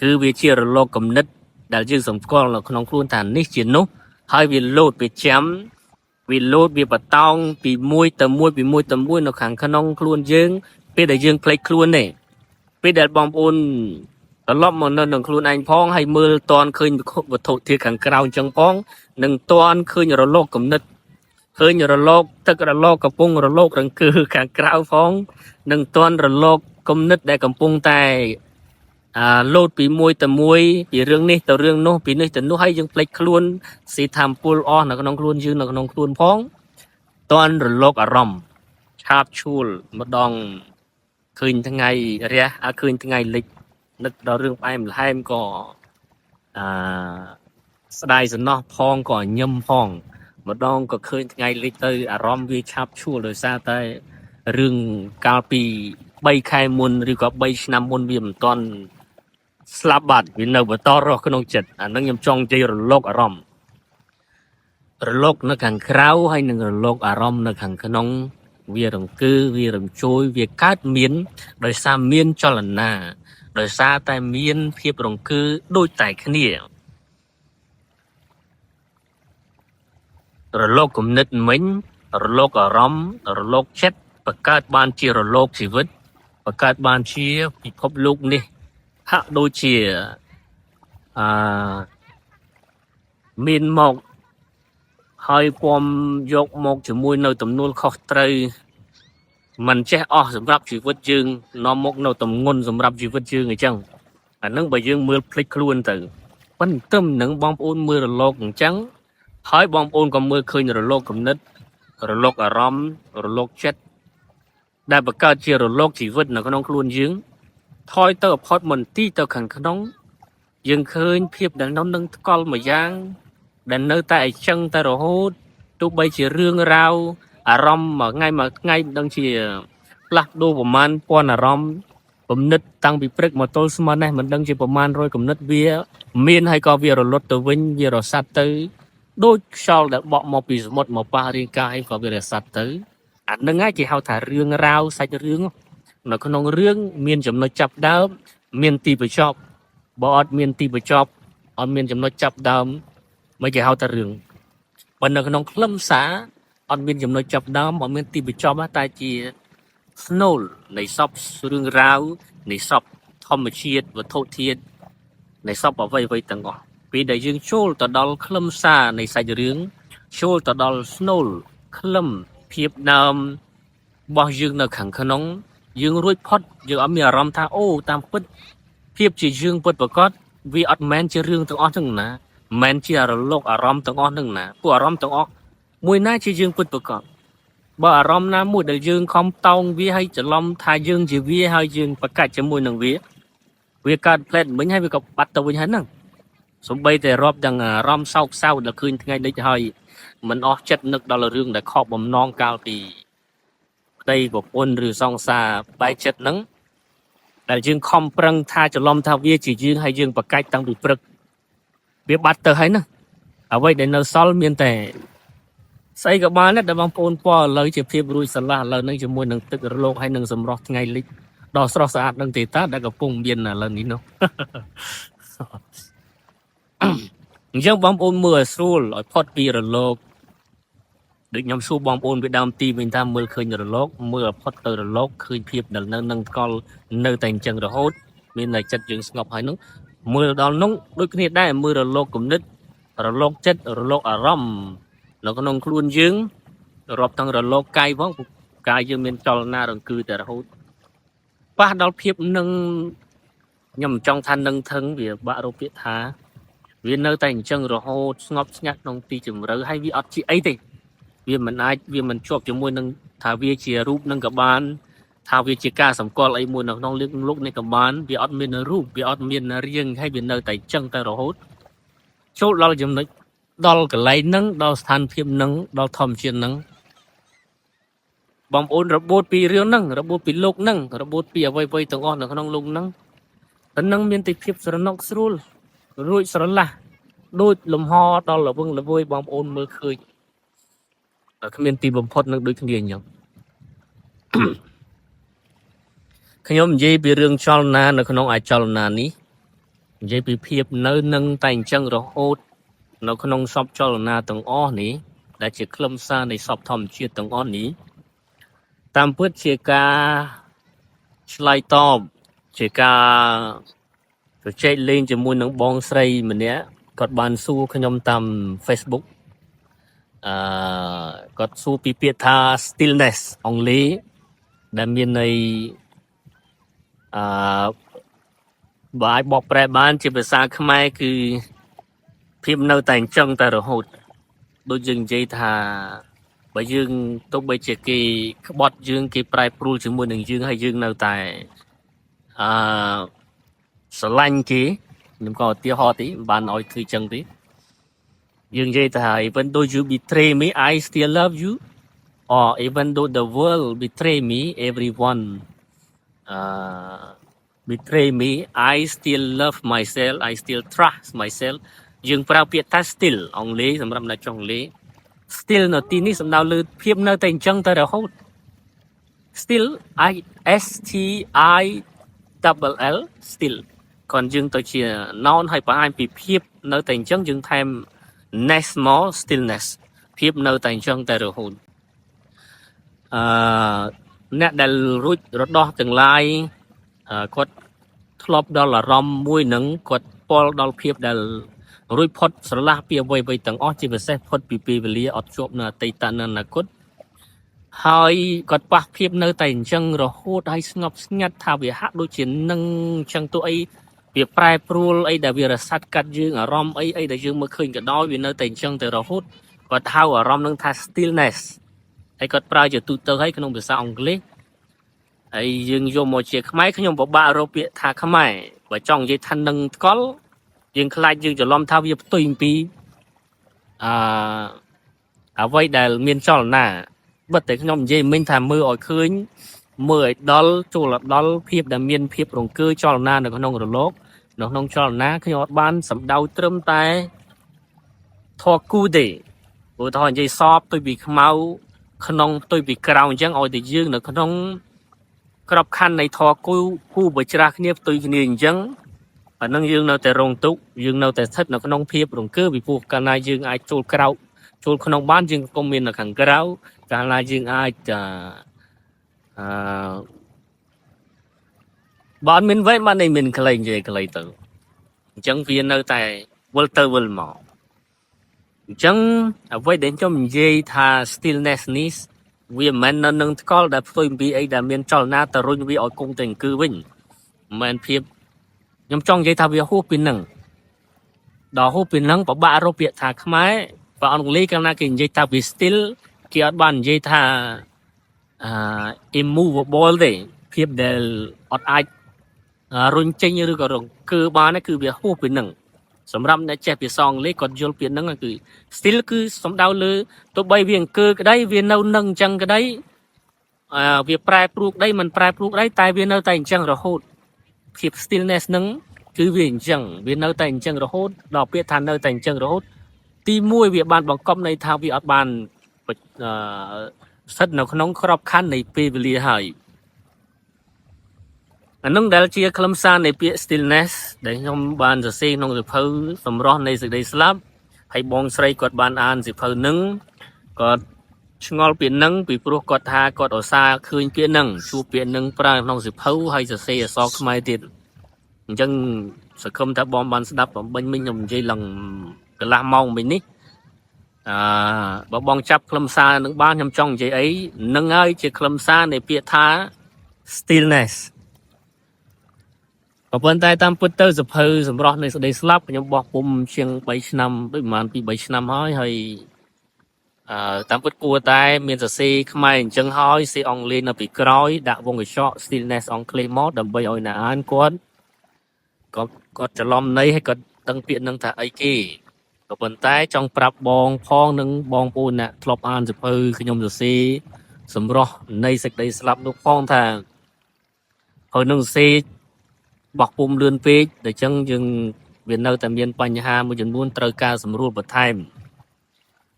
គឺវាជារលកគំនិតដែលយើងសម្គាល់នៅក្នុងខ្លួនថានេះជានោះហើយវាលោតវាចាំវាលោតវាបតោងពីមួយទៅមួយពីមួយទៅមួយនៅខាងក្នុងខ្លួនយើងពេលដែលយើងភ្លេចខ្លួនទេពេលដែលបងប្អូនត្រឡប់មកនៅនឹងខ្លួនឯងផងហើយមើលតនឃើញវត្ថុធាតុខាងក្រៅអញ្ចឹងផងនិងតនឃើញរលកគំនិត ឃើញរលកទឹករលកកំពុងរលករង្គើខាងក្រៅផងនឹងតន់រលកគំនិតដែលកំពុងតែអាលោតពីមួយទៅមួយពីរឿងនេះទៅរឿងនោះពីនេះទៅនោះហើយយើងភ្លេចខ្លួនស៊ីធម្មពលអស់នៅក្នុងខ្លួនយើងនៅក្នុងខ្លួនផងតន់រលកអារម្មណ៍ឆាបឈួលម្ដងឃើញថ្ងៃរះអាឃើញថ្ងៃលិចនឹកដល់រឿងផ្អែមល្ហែមក៏អាស្ដាយសំណោះផងក៏ញឹមផង ម្ដងក៏ឃើញថ្ងៃលិចទៅអារម្មណ៍វាឆាប់ឈួលដោយសារតែរឿងកាលពី3ខែមុនឬក៏3ឆ្នាំមុនវាមិនទាន់ស្លាប់បាត់វានៅបន្តរស់ក្នុងចិត្តអាហ្នឹងខ្ញុំចង់និយាយរលកអារម្មណ៍រលកនៅខាងក្រៅហើយនឹងរលកអារម្មណ៍នៅខាងក្នុងវារង្គើវារំជួយវាកើតមានដោយសារមានចលនាដោយសារតែមានភាពរង្គើដូចតែគ្នា រលកគំនិតមិញរលកអារម្មណ៍រលកចិត្តបង្កើតបានជារលកជីវិតបង្កើតបានជាពិភពលោកនេះហាក់ដូចជាអឺមានមកហើយពំយកមកជាមួយនៅទំនួលខុសត្រូវមិនចេះអស់សម្រាប់ជីវិតយើងនាំមកនៅតំងន់សម្រាប់ជីវិតយើងអញ្ចឹងអានឹងបើយើងមើលភ្លេចខ្លួនទៅប៉ុន្តែនឹងបងប្អូនមើលរលកអញ្ចឹងហើយបងប្អូនក៏មើលឃើញរលកគំនិតរលកអារម្មណ៍រលកចិត្ត ដែលបង្កើតជារលកជីវិតនៅក្នុងខ្លួនយើងថយទៅអផុតមន្ទីរទៅខាងក្នុងយើងឃើញភាពដែលនៅនឹងថ្កល់មួយយ៉ាងដែលនៅតែអញ្ចឹងតែរហូតទោះបីជារឿងរ៉ាវអារម្មណ៍មួយថ្ងៃមួយថ្ងៃមិនដឹងជាផ្លាស់ប្ដូរប្រមាណពាន់អារម្មណ៍គំនិតតាំងពីព្រឹកមកទល់ស្មាននេះមិនដឹងជាប្រមាណរយគំនិតវាមានហើយក៏វារលត់ទៅវិញវារសាត់ទៅដូចខ្យល់ដែលបក់មកពីសមុទ្រមកប៉ះរាងកាយក៏វារសាត់ទៅ អានឹងហើយគេហៅថារឿងរ៉ាវសាច់រឿងនៅក្នុងរឿងមានចំណុចចាប់ដើមមានទីបញ្ចប់បើអត់មានទីបញ្ចប់អត់មានចំណុចចាប់ដើមមិនគេហៅថារឿងបើនៅក្នុងខ្លឹមសារអត់មានចំណុចចាប់ដើមអត់មានទីបញ្ចប់តែជាស្នូលនៃសពរឿងរ៉ាវនៃសពធម្មជាតិវត្ថុធាតុនៃសពអ្វីអ្វីទាំងអស់ពេលដែលយើងចូលទៅដល់ខ្លឹមសារនៃសាច់រឿងចូលទៅដល់ស្នូលខ្លឹមភាពដើម របស់យើងនៅខាងក្នុងយើងរួចផុតយើងអត់មានអារម្មណ៍ថាអូតាមពិតភាពជាយើងពិតប្រាកដវាអត់មែនជារឿងទាំងអស់ហ្នឹងណាមិនមែនជារលកអារម្មណ៍ទាំងអស់ហ្នឹងណាពួកអារម្មណ៍ទាំងអស់មួយណាជាយើងពិតប្រាកដបើអារម្មណ៍ណាមួយដែលយើងខំតោងវាឲ្យច្រឡំថាយើងជាវាហើយយើងប្រកាច់ជាមួយនឹងវា វាកើតផ្លែតមិញហើយវាក៏បាត់ទៅវិញហើយហ្នឹងសំបីតែរាប់ទាំងអារម្មណ៍សោកសៅដែលឃើញថ្ងៃនេះហើយមិនអស់ចិត្តនឹកដល់រឿងដែលខកបំណងកាលពីប្តីប្រពន្ធឬសង្សារបែកចិត្តហ្នឹងដែលយើងខំប្រឹងថាច្រឡំថាវាជាយើងហើយយើងប្រកាច់តាំងពីព្រឹកវាបាត់ទៅហើយណាអ្វីដែលនៅសល់មានតែស្អីក៏បានដែរដែលបងប្អូនពណ៌ឥឡូវជាភាពរួចស្រឡះឥឡូវហ្នឹងជាមួយនឹងទឹករលកហើយនឹងសម្រស់ថ្ងៃលិចដ៏ស្រស់ស្អាតនឹងទេតាដែលកំពុងមានឥឡូវនេះនោះ អញ្ចឹងបងប្អូនមើលឲ្យស្រួលឲ្យផុតពីរលកដូចខ្ញុំសួរបងប្អូនពីដើមទីវិញថាមើលឃើញរលកមើលឲ្យផុតទៅរលកឃើញភាពដែលនៅនឹងថ្កល់នៅតែអញ្ចឹងរហូតមានតែចិត្តយើងស្ងប់ហើយនោះមើលដល់នោះដូចគ្នាដែរមើលរលកគំនិតរលកចិត្តរលកអារម្មណ៍នៅក្នុងខ្លួនយើងរាប់ទាំងរលកកាយផងកាយយើងមានចលនារង្គឺតែរហូតប៉ះដល់ភាពនឹងខ្ញុំមិនចង់ថានឹងថឹងវាបាក់រកពាក្យថា វានៅតែអញ្ចឹងរហូតស្ងប់ស្ងាត់ក្នុងទីជម្រៅហើយវាអត់ជាអីទេវាមិនអាចវាមិនជាប់ជាមួយនឹងថាវាជារូបនឹងក៏បានថាវាជាការសម្គាល់អីមួយនៅក្នុងលោកលោកនេះក៏បានវាអត់មានរូបវាអត់មានរាងហើយវានៅតែអញ្ចឹងតែរហូតចូលដល់ចំណុចដល់កន្លែងហ្នឹងដល់ស្ថានភាពហ្នឹងដល់ធម្មជាតិហ្នឹងបងប្អូនរបួតពីរឿងហ្នឹងរបួតពីលោកហ្នឹងរបួតពីអ្វីៗទាំងអស់នៅក្នុងលោកហ្នឹងតែនឹងមានតែភាពស្រណុកស្រួលរួចស្រឡះ ដូចលំហដល់ល្វឹងល្វើយបងប្អូនមើលឃើញតែគ្មានទីបំផុតនឹងដូចគ្នាអញ្ចឹងខ្ញុំនិយាយពីរឿងចលនានៅក្នុងអចលនានេះនិយាយពីភាពនៅនឹងតែអញ្ចឹងរហូតនៅក្នុងសពចលនាទាំងអស់នេះដែលជាខ្លឹមសារនៃសពធម្មជាតិទាំងអស់នេះតាមពិតជាការឆ្លើយតបជាការជជែកលេងជាមួយនឹងបងស្រីម្នាក់គាត់បានសួរខ្ញុំតាម Facebook អឺគាត់សួរពីពាក្យថា stillness អង់គ្លេសដែលមានន័យអឺបើអាចបកប្រែបានជាភាសាខ្មែរគឺភាពនៅតែអញ្ចឹងតែរហូតដូចយើងនិយាយថាបើយើងទោះបីជាគេក្បត់យើងគេប្រែប្រួលជាមួយនឹងយើងហើយយើងនៅតែអឺស្រឡាញ់គេខ្ញុំក៏ឧទាហរណ៍ទីមិនបានឲ្យធ្វើចឹងទេយើងនិយាយថា even though you betray me, I still love you, or even though the world betray me, everyone betray me, I still love myself, I still trust myself. យើងប្រើពាក្យថា still អង់គ្លេសសម្រាប់អ្នកចង់អង់គ្លេស still នៅទីនេះសំដៅលើភាពនៅតែអញ្ចឹងតែរហូត still I S T I double L still គាត់យើងទៅជា noun ហើយបង្ហាញពីភាពនៅតែអញ្ចឹងយើងថែម ness មក stillness ភាពនៅតែអញ្ចឹងតែរហូតអឺអ្នកដែលរួចរដោះទាំងឡាយអឺគាត់ធ្លាប់ដល់អារម្មណ៍មួយនឹងគាត់ពលដល់ភាពដែលរួចផុតស្រឡះពីអ្វីៗទាំងអស់ជាពិសេសផុតពីពេលវេលាអត់ជាប់នៅអតីតនៅអនាគតហើយគាត់ប៉ះភាពនៅតែអញ្ចឹងរហូតហើយស្ងប់ស្ងាត់ថាវាហាក់ដូចជានឹងអញ្ចឹងទោះអីវាប្រែប្រួលអីដែលវារសាត់កាត់យើងអារម្មណ៍អីអីដែលយើងមើលឃើញក៏ដោយវានៅតែអញ្ចឹងតែរហូតគាត់ហៅអារម្មណ៍នឹងថា stillness ហើយគាត់ប្រើជាទូទៅហើយក្នុងភាសាអង់គ្លេសហើយយើងយកមកជាខ្មែរខ្ញុំពិបាករកពាក្យថាខ្មែរបើចង់និយាយថានឹងថ្កល់យើងខ្លាចយើងច្រឡំថាវាផ្ទុយអំពីអឺអ្វីដែលមានចលនាបើតែខ្ញុំនិយាយមិញថាមើលឲ្យឃើញមើលឲ្យដល់ចូលឲ្យដល់ភាពដែលមានភាពរង្គើចលនានៅក្នុងរលកនៅក្នុងចលនាខ្ញុំអត់បានសម្ដៅត្រឹមតែធរគូទេព្រោះថានិយាយសពផ្ទុយពីខ្មៅក្នុងផ្ទុយពីក្រៅអញ្ចឹងឲ្យតែយើងនៅក្នុងក្របខ័ណ្ឌនៃធរគូគូបច្រាស់គ្នាផ្ទុយគ្នាអញ្ចឹងអានឹងយើងនៅតែរងទុក្ខយើងនៅតែស្ថិតនៅក្នុងភាពរង្គើពីព្រោះកាលណាយើងអាចចូលក្រៅចូលក្នុងបានយើងក៏មាននៅខាងក្រៅកាលណាយើងអាចអឺបើអត់មានវែងបានន័យមានខ្លីនិយាយខ្លីទៅអញ្ចឹងវានៅតែវិលទៅវិលមកអញ្ចឹងអ្វីដែលខ្ញុំនិយាយថា stillness នេះវាមិនមែននៅនឹងថ្កល់ដែលផ្ទុយអំពីអីដែលមានចលនាទៅរុញវាឲ្យគង់តែអង្គឺវិញមិនមែនភាពខ្ញុំចង់និយាយថាវាហួសពីនឹងដល់ហួសពីនឹងពិបាករកពាក្យថាខ្មែរបើអង់គ្លេសកាលណាគេនិយាយថាវា still គេអត់បាននិយាយថាអឺ immovable ទេភាពដែលអត់អាច រុញចេញឬក៏រង្គើបានគឺវាហួសពីនឹងសម្រាប់អ្នកចេះភាសាអង់គ្លេសគាត់យល់ពាក្យហ្នឹងគឺ still គឺសំដៅលើទោះបីវាអង្គើក្តីវានៅនឹងអញ្ចឹងក្តីអឺវាប្រែប្រួលក្តីមិនប្រែប្រួលក្តីតែវានៅតែអញ្ចឹងរហូតភាព stillness ហ្នឹងគឺវាអញ្ចឹងវានៅតែអញ្ចឹងរហូតដល់ពាក្យថានៅតែអញ្ចឹងរហូតទី1វាបានបង្កប់ន័យថាវាអត់បានអឺស្ថិតនៅក្នុងក្របខ័ណ្ឌនៃពេលវេលាហើយអានឹងដែលជាខ្លឹមសារនៃពាក្យ stillness ដែលខ្ញុំបានសរសេរក្នុងសៀវភៅសម្រស់នៃសេចក្តីស្លាប់ហើយបងស្រីគាត់បានអានសៀវភៅនឹងគាត់ឆ្ងល់ពាក្យនឹងពីព្រោះគាត់ថាគាត់ឧស្សាហ៍ឃើញពាក្យនឹងជួបពាក្យនឹងប្រើក្នុងសៀវភៅហើយសរសេរអក្សរខ្មែរទៀតអញ្ចឹងសង្ឃឹមថាបងបានស្ដាប់បំពេញមិញខ្ញុំនិយាយឡើងកន្លះម៉ោងមិញនេះអឺបើបងចាប់ខ្លឹមសារនឹងបានខ្ញុំចង់និយាយអីនឹងហើយជាខ្លឹមសារនៃពាក្យថា stillness ក៏ប៉ុន្តែតាមពិតទៅសៀវភៅសម្រស់នៃសេចក្តីស្លាប់ខ្ញុំបោះពុម្ពជាង3ឆ្នាំដូចប្រហែលពី3ឆ្នាំហើយហើយអឺតាមពិតគួរតែមានសរសេរខ្មែរអញ្ចឹងហើយសេអង់គ្លេសនៅពីក្រោយដាក់វងកញ្ចក់ stillness អង់គ្លេសមកដើម្បីឲ្យអ្នកអានគាត់គាត់គាត់ច្រឡំន័យហើយគាត់ដឹងពាក្យនឹងថាអីគេក៏ប៉ុន្តែចង់ប្រាប់បងផងនិងបងប្អូនអ្នកធ្លាប់អានសៀវភៅខ្ញុំសរសេរសម្រស់នៃសេចក្តីស្លាប់នោះផងថាហើយនឹងសរសេរបោះពុម្ពលឿនពេកដូច្នេះយើងវានៅតែមានបញ្ហាមួយចំនួនត្រូវការសម្រួលបន្ថែម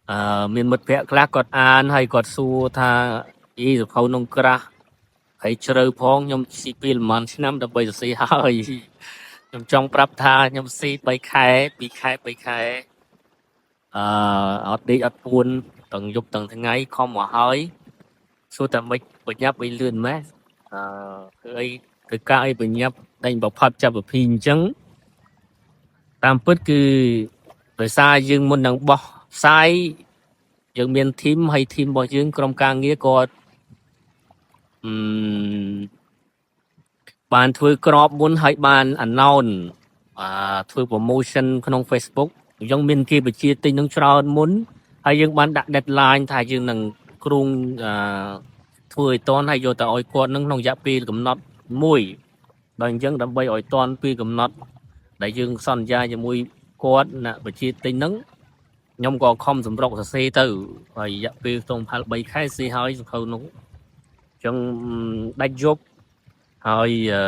អឺមានមិត្តភ័ក្តិខ្លះគាត់អានហើយគាត់សួរថាអីសៀវភៅនោះក្រាស់ហើយជ្រៅផងខ្ញុំស៊ីពេលប្រហែលឆ្នាំដើម្បីសរសេរហើយខ្ញុំចង់ប្រាប់ថាខ្ញុំស៊ី3ខែ2ខែ3ខែអឺអត់ដេកអត់ពួនទាំងយប់ទាំងថ្ងៃខំមកហើយសួរតែមិនបញ្ញាប់អីលឿនម៉េះអឺគឺអីធ្វើការអីបញ្ញាប់ដេញបផាត់ចាប់ពភីអញ្ចឹងតាមពិតគឺដោយសារយើងមុននឹងបោះផ្សាយយើងមាន team ហើយ team របស់យើងក្រុមការងារគាត់អឺបានធ្វើក្របមុនហើយបាន announce អាធ្វើ promotion ក្នុង Facebook អញ្ចឹងមានគេបញ្ជាទិញនឹងច្រើនមុនហើយយើងបានដាក់ deadline ថាយើងនឹងគ្រោងអឺធ្វើឲ្យតន់ហើយយកទៅឲ្យគាត់នឹងក្នុងរយៈពេលកំណត់មួយដល់អញ្ចឹងដើម្បីឲ្យតន់ពេលកំណត់ដែលយើងសន្យាជាមួយគាត់ណាបញ្ជាទិញហ្នឹងខ្ញុំក៏ខំសម្រុកសរសេរទៅហើយរយៈពេលក្នុងប្រហែល3ខែសេហើយសៀវភៅនោះអញ្ចឹងដាច់យប់ហើយអឺ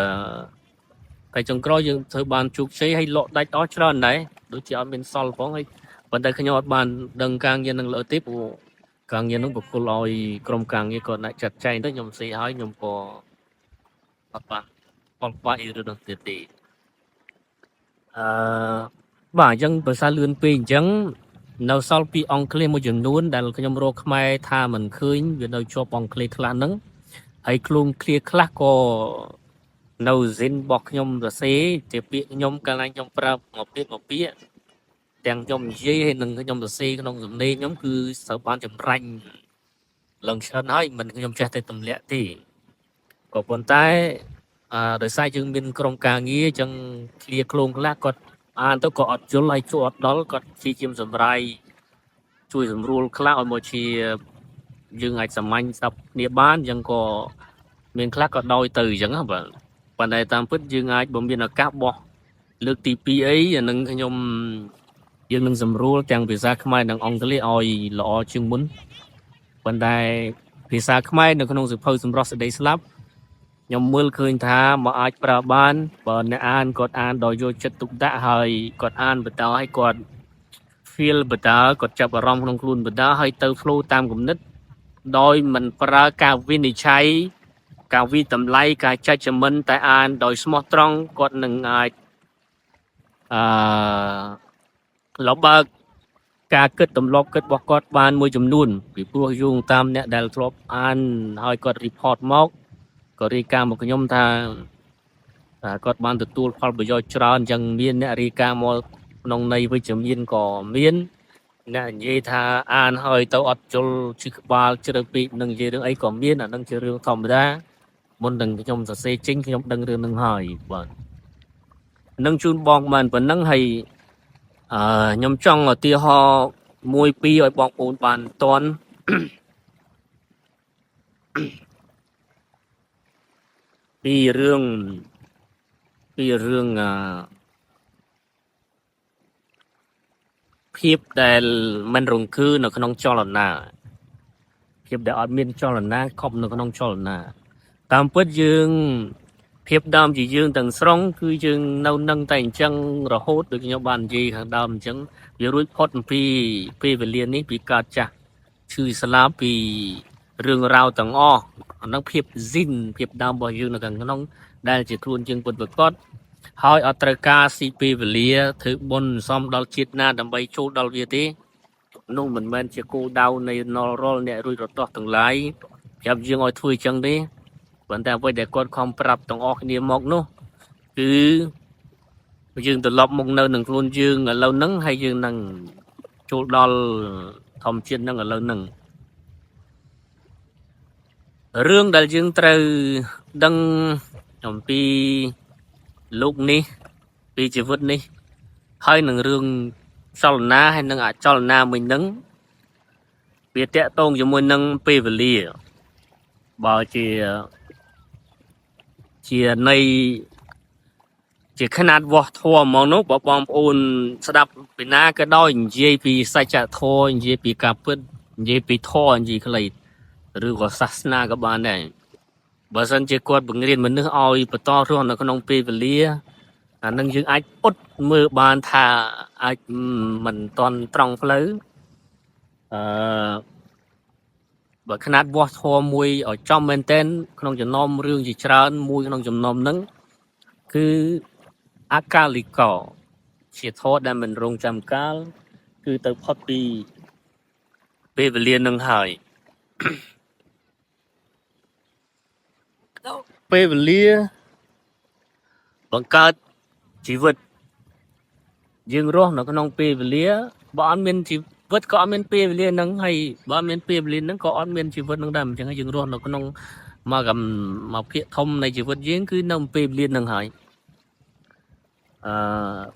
តែចុងក្រោយយើងធ្វើបានជោគជ័យហើយលក់ដាច់អស់ច្រើនដែរដូចជាអត់មានសល់ផងហើយប៉ុន្តែខ្ញុំអត់បានដឹងការងារនឹងលើទេព្រោះការងារនឹងប្រគល់ឲ្យក្រុមការងារគាត់អ្នកចាត់ចែងទៅខ្ញុំសេហើយខ្ញុំក៏អត់បានផលខ្វាយអីរឿងនោះទៀតទេអឺបាទអញ្ចឹងបើសារលឿនពេកអញ្ចឹងនៅសល់ពីអង់គ្លេសមួយចំនួនដែលខ្ញុំរកខ្មែរថាមិនឃើញវានៅជាប់អង់គ្លេសខ្លះហ្នឹងហើយខ្លួនឃ្លាខ្លះក៏នៅស៊ីនរបស់ខ្ញុំសរសេរជាពាក្យខ្ញុំកាលណាខ្ញុំប្រើមកពាក្យមកពាក្យទាំងខ្ញុំនិយាយហើយនិងខ្ញុំសរសេរក្នុងសំណេរខ្ញុំគឺត្រូវបានចម្រាញ់ឡើងច្រើនហើយមិនខ្ញុំចេះតែទម្លាក់ទេក៏ប៉ុន្តែអឺដោយសារយើងមានក្រុមការងារអញ្ចឹងឃ្លាឃ្លោងខ្លះគាត់អានទៅក៏អត់យល់ហើយជួអត់ដល់គាត់ព្យាយាមសម្រាយជួយសម្រួលខ្លះឲ្យមកជាយើងអាចសាមញ្ញស្ដាប់គ្នាបានអញ្ចឹងក៏មានខ្លះក៏ដោយទៅអញ្ចឹងណាបាទប៉ុន្តែតាមពិតយើងអាចបើមានឱកាសបោះលើកទី2អីអានឹងខ្ញុំយើងនឹងសម្រួលទាំងភាសាខ្មែរនិងអង់គ្លេសឲ្យល្អជាងមុនប៉ុន្តែភាសាខ្មែរនៅក្នុងសៀវភៅសម្រស់សេចក្តីស្លាប់ខ្ញុំមើលឃើញថាមកអាចប្រើបានបើអ្នកអានគាត់អានដោយយកចិត្តទុកដាក់ហើយគាត់អានបន្តឲ្យគាត់ feel បន្តគាត់ចាប់អារម្មណ៍ក្នុងខ្លួនបន្តហើយទៅ flow តាមគំនិតដោយមិនប្រើការវិនិច្ឆ័យការវិតម្លៃការ judgment តែអានដោយស្មោះត្រង់គាត់នឹងអាចអឺលបើកការគិតទម្លាប់គិតរបស់គាត់បានមួយចំនួនពីព្រោះយោងតាមអ្នកដែលធ្លាប់អានហើយគាត់ report មកក៏រាយការណ៍មកខ្ញុំថាគាត់បានទទួលផលប្រយោជន៍ច្រើនអញ្ចឹងមានអ្នករាយការណ៍មកក្នុងន័យវិជ្ជមានក៏មានអ្នកនិយាយថាអានហើយទៅអត់ជល់ឈឺក្បាលជ្រៅពេកនឹងនិយាយរឿងអីក៏មានអានឹងជារឿងធម្មតាមុននឹងខ្ញុំសរសេរចេញខ្ញុំដឹងរឿងនឹងហើយបាទនឹងជូនបងបានប៉ុណ្ណឹងហើយអឺខ្ញុំចង់ឧទាហរណ៍មួយពីរឲ្យបងប្អូនបានតន់ ពីរឿង ពីរឿងភាពដែលមិនរង្គើនៅក្នុងចលនាភាពដែលអត់មានចលនាខប់នៅក្នុងចលនាតាមពិតយើងភាពដើមជាយើងទាំងស្រុងគឺយើងនៅនឹងតែអញ្ចឹងរហូតដូចខ្ញុំបាននិយាយខាងដើមអញ្ចឹងវារួចផុតអំពីពេលវេលានេះពីកើតចាស់ឈឺស្លាប់ពីរឿងរ៉ាវទាំងអស់អាហ្នឹងភាពស៊ីនភាពដើមរបស់យើងនៅខាងក្នុងដែលជាខ្លួនយើងពិតប្រាកដហើយអត់ត្រូវការស៊ីពេលវេលាធ្វើបុណ្យសំដល់ជាតិណាដើម្បីចូលដល់វាទេនោះមិនមែនជាគោលដៅនៃនល់រាល់អ្នករួចរត់ទាំងឡាយប្រាប់យើងឲ្យធ្វើអញ្ចឹងទេប៉ុន្តែអ្វីដែលគាត់ខំប្រាប់ទាំងអស់គ្នាមកនោះគឺយើងត្រឡប់មកនៅនឹងខ្លួនយើងឥឡូវហ្នឹងហើយយើងនឹងចូលដល់ធម្មជាតិហ្នឹងឥឡូវហ្នឹងរឿងដែលយើងត្រូវដឹងអំពីលោកនេះពីជីវិតនេះហើយនឹងរឿងចលនាហើយនឹងអចលនាមួយហ្នឹងវាតាក់ទងជាមួយនឹងពេលវេលាបើជាជានៃជាຂະຫນាតវាស់ធម៌ហ្មងនោះបើបងប្អូនស្ដាប់ពីណាក៏ដោយនិយាយពីសច្ចធម៌និយាយពីការពិតនិយាយពីធម៌និយាយខ្លីឬក៏សាសនាក៏បានដែរបើសិនជាគាត់បង្រៀនមនុស្សឲ្យបន្តរស់នៅក្នុងពេលវេលាអានឹងយើងអាចអ៊ុតមើលបានថាអាចមិនតន់ត្រង់ផ្លូវអឺបើຂະຫນាតវាស់ធម៌មួយឲ្យចំមែនតែនក្នុងចំណោមរឿងជាច្រើនមួយក្នុងចំណោមហ្នឹងគឺអកាលិកោជាធម៌ដែលមិនរងចាំកាលគឺទៅផុតពីពេលវេលានឹងហើយពេលវេលាបង្កើតជីវិតយើងរស់នៅក្នុងពេលវេលាបើអត់មានជីវិតក៏អត់មានពេលវេលាហ្នឹងហើយបើអត់មានពេលវេលាហ្នឹងក៏អត់មានជីវិតហ្នឹងដែរអញ្ចឹងយើងរស់នៅក្នុងមកកំមកភាគធំនៃជីវិតយើងគឺនៅពេលវេលាហ្នឹងហើយអឺ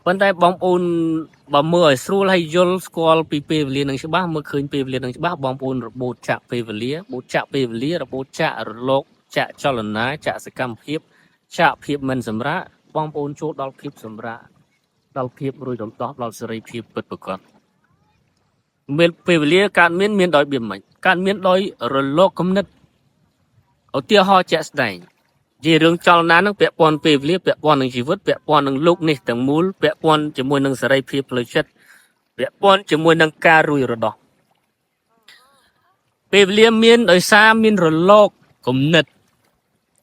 ប៉ុន្តែបងប្អូនបើមើលឲ្យស្រួលហើយយល់ស្គាល់ពីពេលវេលានឹងច្បាស់មើលឃើញពេលវេលានឹងច្បាស់បងប្អូនរបូតចាក់ពេលវេលាបូតចាក់ពេលវេលារបូតចាក់រលកចាក់ចលនាចាក់សកម្មភាពចាក់ភាពមិនសម្រាកបងប្អូនចូលដល់ភាពសម្រាកដល់ភាពរួចរំដោះដល់សេរីភាពពិតប្រាកដមានពេលវេលាកើតមានមានដោយរបៀបម៉េចកើតមានដោយរលកគំនិតឧទាហរណ៍ជាក់ស្ដែងនិយាយរឿងចលនានឹងពាក់ព័ន្ធពេលវេលាពាក់ព័ន្ធនឹងជីវិតពាក់ព័ន្ធនឹងលោកនេះទាំងមូលពាក់ព័ន្ធជាមួយនឹងសេរីភាពផ្លូវចិត្តពាក់ព័ន្ធជាមួយនឹងការរួចរដោះពេលវេលាមានដោយសារមានរលកគំនិត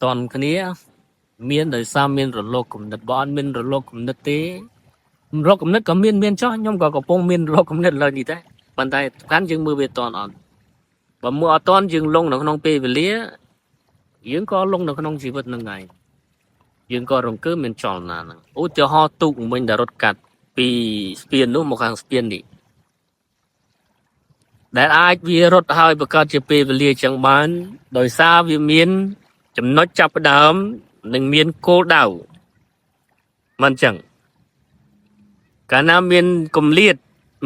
តន់គ្នាមានដោយសារមានរលកគំនិតបើអត់មានរលកគំនិតទេរលកគំនិតក៏មានមានចោះខ្ញុំក៏កំពុងមានរលកគំនិតឡើយនេះដែរប៉ុន្តែសំខាន់យើងមើលវាតន់អត់បើមើលអត់តន់យើងលងនៅក្នុងពេលវេលាយើងក៏លងនៅក្នុងជីវិតនឹងដែរយើងក៏រង្គើមានចលនាហ្នឹងឧទាហរណ៍ទូកមិញដែលរត់កាត់ពីស្ពាននោះមកខាងស្ពាននេះដែលអាចវារត់ហើយបង្កើតជាពេលវេលាចឹងបានដោយសារវាមានចំណុចចាប់ផ្ដើមនិងមានគោលដៅមិនចឹងកាលណាមានគម្លាត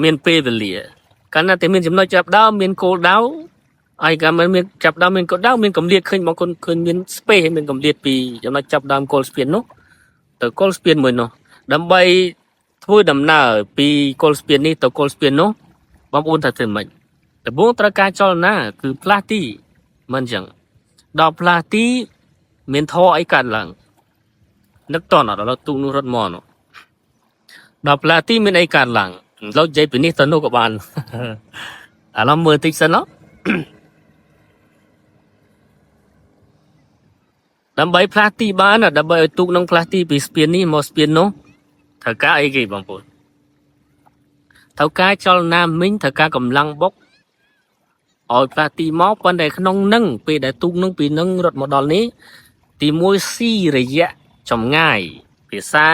មានពេលវេលាកាលណាតែមានចំណុចចាប់ផ្ដើមមានគោលដៅហើយកាលមិនមានចាប់ផ្ដើមមានគោលដៅមានគម្លាតឃើញបងគុណឃើញមាន space ហើយមានគម្លាតពីចំណុចចាប់ផ្ដើមគោលស្ពាននោះទៅគោលស្ពានមួយនោះដើម្បីធ្វើដំណើរពីគោលស្ពាននេះទៅគោលស្ពាននោះបងប្អូនថាធ្វើម៉េចដំបូងត្រូវការចលនាគឺផ្លាស់ទីមិនចឹងដល់ផ្លាស់ទីមានធរអីកើតឡើងនឹកតន់អត់ដល់ទូកនោះរត់មកនោះដល់ផ្លាស់ទីមានអីកើតឡើងលោកនិយាយពីនេះទៅនោះក៏បាន ឥឡូវមើលតិចសិនណោះ ដើម្បីផ្លាស់ទីបានដើម្បីឲ្យទូកនឹងផ្លាស់ទីពីស្ពាននេះមកស្ពាននោះត្រូវការអីគេបងប្អូនត្រូវការចលនាមិញត្រូវការកម្លាំងបុកឲ្យផ្លាស់ទីមកប៉ុន្តែក្នុងនឹងពេលដែលទូកនឹងពីនឹងរត់មកដល់នេះទីមួយស៊ីរយៈចម្ងាយភាសា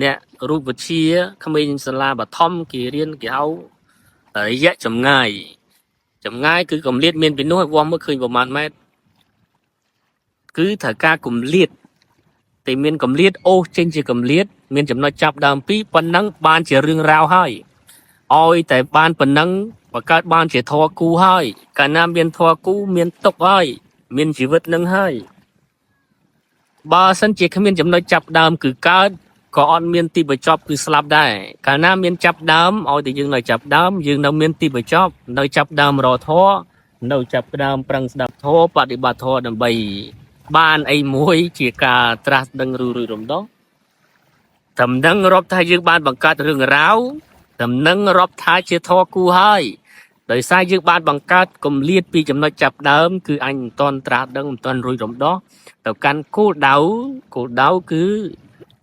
អ្នករូបវិទ្យាក្មេងសាលាបឋមគេរៀនគេហៅរយៈចម្ងាយចម្ងាយគឺកម្លៀតមានពីនោះឲ្យវាស់មើលឃើញប្រហែលម៉ែត្រគឺត្រូវការកម្លៀតតែមានកម្លៀតអូសចេញជាកម្លៀតមានចំណុចចាប់ដើមពីរប៉ុណ្ណឹងបានជារឿងរ៉ាវហើយឲ្យតែបានប៉ុណ្ណឹងបង្កើតបានជាធរគូហើយកាលណាមានធរគូមានទុកហើយមានជីវិតនឹងហើយ បើសិនជាគ្មានចំណុចចាប់ដើមគឺកើតក៏អត់មានទីបញ្ចប់គឺស្លាប់ដែរកាលណាមានចាប់ដើមឲ្យតែយើងនៅចាប់ដើមយើងនៅមានទីបញ្ចប់នៅចាប់ដើមរកធម៌នៅចាប់ដើមប្រឹងស្ដាប់ធម៌បដិបត្តិធម៌ដើម្បីបានអីមួយជាការត្រាស់ដឹងឬរួចរំដោះតំណឹងរាប់ថាយើងបានបង្កើតរឿងរ៉ាវតំណឹងរាប់ថាជាធម៌គូហើយដោយសារយើងបានបង្កើតគម្លាតពីចំណុចចាប់ដើមគឺអញមិនតន់ត្រាស់ដឹងមិនតន់រួចរំដោះទៅកាន់គោលដៅគោលដៅគឺ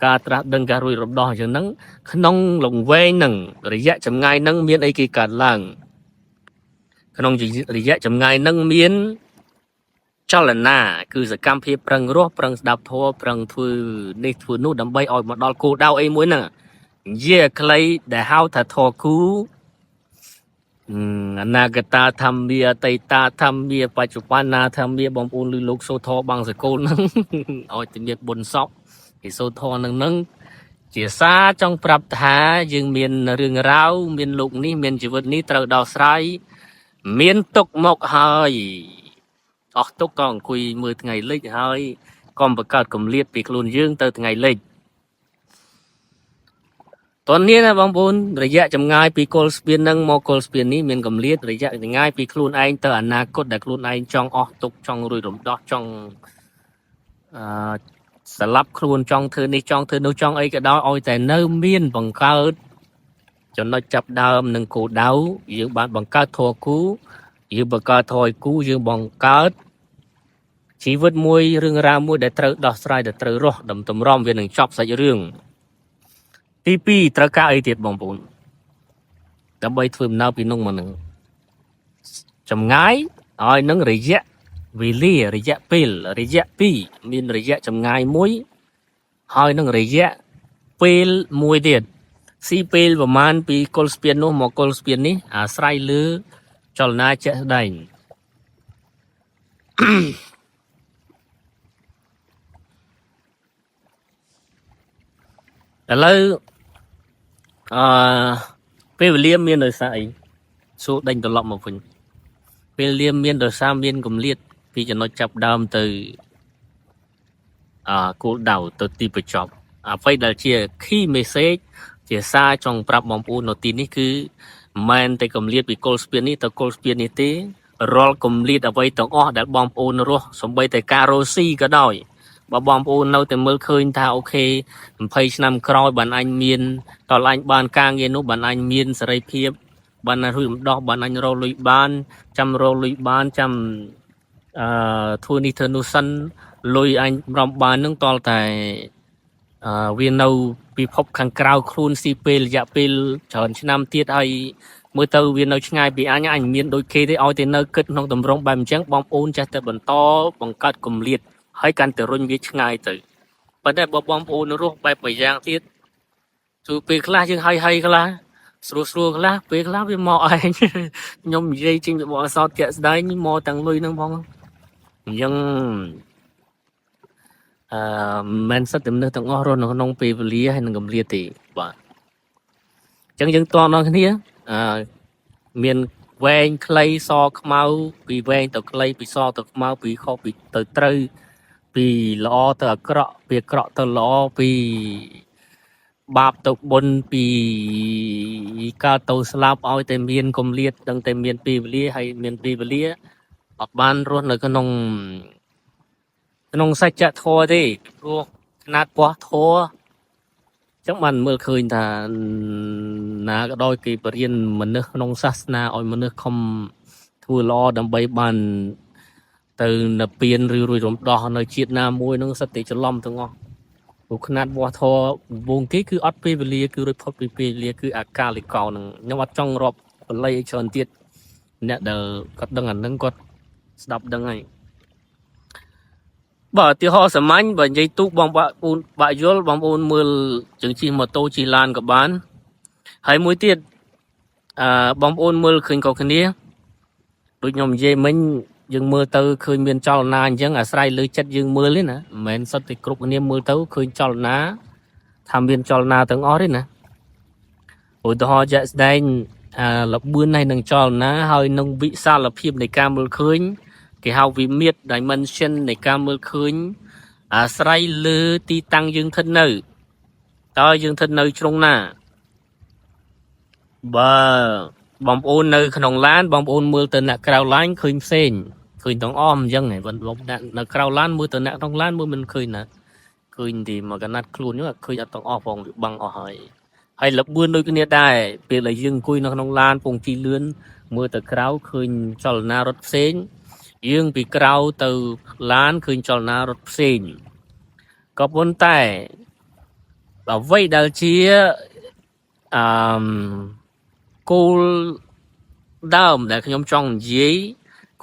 ការត្រាស់ដឹងការរួចរំដោះអញ្ចឹងហ្នឹងក្នុងលង្វែងហ្នឹងរយៈចម្ងាយហ្នឹងមានអីគេកើតឡើងក្នុងរយៈចម្ងាយហ្នឹងមានចលនាគឺសកម្មភាពប្រឹងរស់ប្រឹងស្ដាប់ធម៌ប្រឹងធ្វើនេះធ្វើនោះដើម្បីឲ្យមកដល់គោលដៅអីមួយហ្នឹងនិយាយឲ្យខ្លីដែលហៅថាធម៌គូ អនាគតាធម្មាអតីតាធម្មាបច្ចុប្បន្នាធម្មាបងប្អូនឬលោកសូធរបង្សកូលហ្នឹង ឲ្យតែមានបុណ្យសពគេសូធរហ្នឹងហ្នឹងជាសារចង់ប្រាប់ថាយើងមានរឿងរ៉ាវមានលោកនេះមានជីវិតនេះត្រូវដោះស្រាយមានទុកមកហើយអស់ទុកក៏អង្គុយមើលថ្ងៃលិចហើយកុំបង្កើតគម្លាតពីខ្លួនយើងទៅថ្ងៃលិច តននេះណាបងប្អូនរយៈចម្ងាយពីគល់ស្ពានហ្នឹងមកគល់ស្ពាននេះមានកម្រិតរយៈចម្ងាយពីខ្លួនឯងទៅអនាគតដែលខ្លួនឯងចង់អស់ទុកចង់រួចរំដោះចង់អឺស្លាប់ខ្លួនចង់ធ្វើនេះចង់ធ្វើនោះចង់អីក៏ដោយឲ្យតែនៅមានបង្កើតចំណុចចាប់ដើមនិងគោលដៅយើងបានបង្កើតធម៌គូយើងបង្កើតធម៌ឲ្យគូយើងបង្កើតជីវិតមួយរឿងរ៉ាវមួយដែលត្រូវដោះស្រាយដែលត្រូវរស់ដំតម្រាំវានឹងចប់សាច់រឿងទី2ត្រូវការអីទៀតបងប្អូនដើម្បីធ្វើដំណើរពីនោះមកនឹង ចម្ងាយឲ្យនឹងរយៈវេលារយៈពេលរយៈ2មានរយៈចម្ងាយមួយហើយនឹងរយៈពេលមួយទៀតស៊ីពេលប្រមាណពីគល់ស្ពាននោះមកគល់ស្ពាននេះអាស្រ័យលើចលនាជាក់ស្ដែងឥឡូវអឺពេលវេលាមានដោយសារអីសួរដេញត្រឡប់មកវិញពេលវេលាមានដោយសារមានគម្លាតពីចំណុចចាប់ដើមទៅគោលដៅទៅទីបញ្ចប់អ្វីដែលជា key message ជាសារចង់ប្រាប់បងប្អូននៅទីនេះគឺមិនមែនតែគម្លាតពីគល់ស្ពាននេះទៅគល់ស្ពាននេះទេរាល់គម្លាតអ្វីទាំងអស់ដែលបងប្អូនរស់សំបីតែការរស់ស៊ីក៏ដោយបើបងប្អូននៅតែមើលឃើញថាOK 20ឆ្នាំក្រោយបានអញមានតើអញបានការងារនោះបានអញមានសេរីភាពបានរួចរំដោះបានអញរកលុយបានចាំរកលុយបានចាំអឺធ្វើនេះធ្វើនោះសិនលុយអញរំបាននឹងតលតែវានៅពិភពខាងក្រៅខ្លួនស៊ីពេលរយៈពេលច្រើនឆ្នាំទៀតហើយមើលទៅវានៅឆ្ងាយពីអញអញមានដូចគេទេឲ្យតែនៅគិតក្នុងតម្រងបែបអញ្ចឹងបងប្អូនចេះតែបន្តបង្កើតគម្លាតហើយកាន់តែរុញវាឆ្ងាយទៅប៉ុន្តែបើបងប្អូនរស់បែបមួយយ៉ាងទៀតគឺពេលខ្លះយើងហើយហើយខ្លះស្រួលស្រួលខ្លះពេលខ្លះវាមកឯង ខ្ញុំនិយាយចេញពីបទសោតជាក់ស្ដែងមកទាំងលុយហ្នឹងផងអញ្ចឹងអឺមិនសិតតែមនុស្សទាំងអស់រស់នៅក្នុងពេលវេលាហើយនឹងកម្រិតទេបាទអញ្ចឹងយើងតដល់គ្នាអឺមានវែងខ្លីសខ្មៅពីវែងទៅខ្លីពីសទៅខ្មៅពីខុសពីទៅត្រូវពីល្អទៅអាក្រក់ពីអាក្រក់ទៅល្អពីបាបទៅបុណ្យពីកើតទៅស្លាប់ឲ្យតែមានកម្រិតដឹងតែមានពេលវេលាហើយមានពេលវេលាអត់បានរស់នៅក្នុងក្នុងសច្ចធម៌ទេព្រោះຂະຫນាតពោះធម៌ចឹងបានមើលឃើញថាណាក៏ដោយគេបរៀនមនុស្សក្នុងសាសនាឲ្យមនុស្សខំធ្វើល្អដើម្បីបានទៅនិព្វានឬរួចរំដោះនៅជាតិណាមួយនឹងសិតតែច្រឡំទាំងអស់ព្រោះຂະຫນាតវធម៌វងគេគឺអត់ពេលវេលាគឺរួចផុតពីពេលវេលាគឺអាកាលិកោនឹងខ្ញុំអត់ចង់រាប់បល័យឲ្យច្រើនទៀតអ្នកដែលគាត់ដឹងអានឹងគាត់ស្ដាប់ដឹងហើយបើឧទាហរណ៍សាមញ្ញបើនិយាយទូកបងបាក់ពូនបាក់យល់បងប្អូនមើលជើងជិះម៉ូតូជិះឡានក៏បានហើយមួយទៀតអឺបងប្អូនមើលឃើញក៏គ្នាដូចខ្ញុំនិយាយមិញយើងមើលទៅឃើញមានចលនាអញ្ចឹងអាស្រ័យលើចិត្តយើងមើលទេណាមិនមែនសុទ្ធតែគ្រប់គ្នាមើលទៅឃើញចលនាថាមានចលនាទាំងអស់ទេណាឧទាហរណ៍ជាក់ស្ដែងអាលបឿនហើយនឹងចលនាហើយនឹងវិសាលភាពនៃការមើលឃើញគេហៅវិមាត្រ dimension នៃការមើលឃើញ អាស្រ័យលើទីតាំងយើងស្ថិតនៅតើយើងស្ថិតនៅជ្រុងណាបើបងប្អូននៅក្នុងឡានបងប្អូនមើលទៅអ្នកក្រៅឡានឃើញផ្សេងឃើញទាំងអស់អញ្ចឹងហ៎បងប្អូនអ្នកនៅក្រៅឡានមើលទៅអ្នកក្នុងឡានមើលមិនឃើញណាឃើញទីមកកណាត់ខ្លួនហ្នឹងឃើញអត់ទាំងអស់ផងវាបាំងអស់ហើយហើយលបឿនដូចគ្នាដែរពេលដែលយើងអង្គុយនៅក្នុងឡានពងជីលឿនមើលទៅក្រៅឃើញចលនារថផ្សេងយើងពីក្រៅទៅឡានឃើញចលនារថផ្សេងក៏ប៉ុន្តែអ្វីដែលជាអឺគោលដើមដែលខ្ញុំចង់និយាយ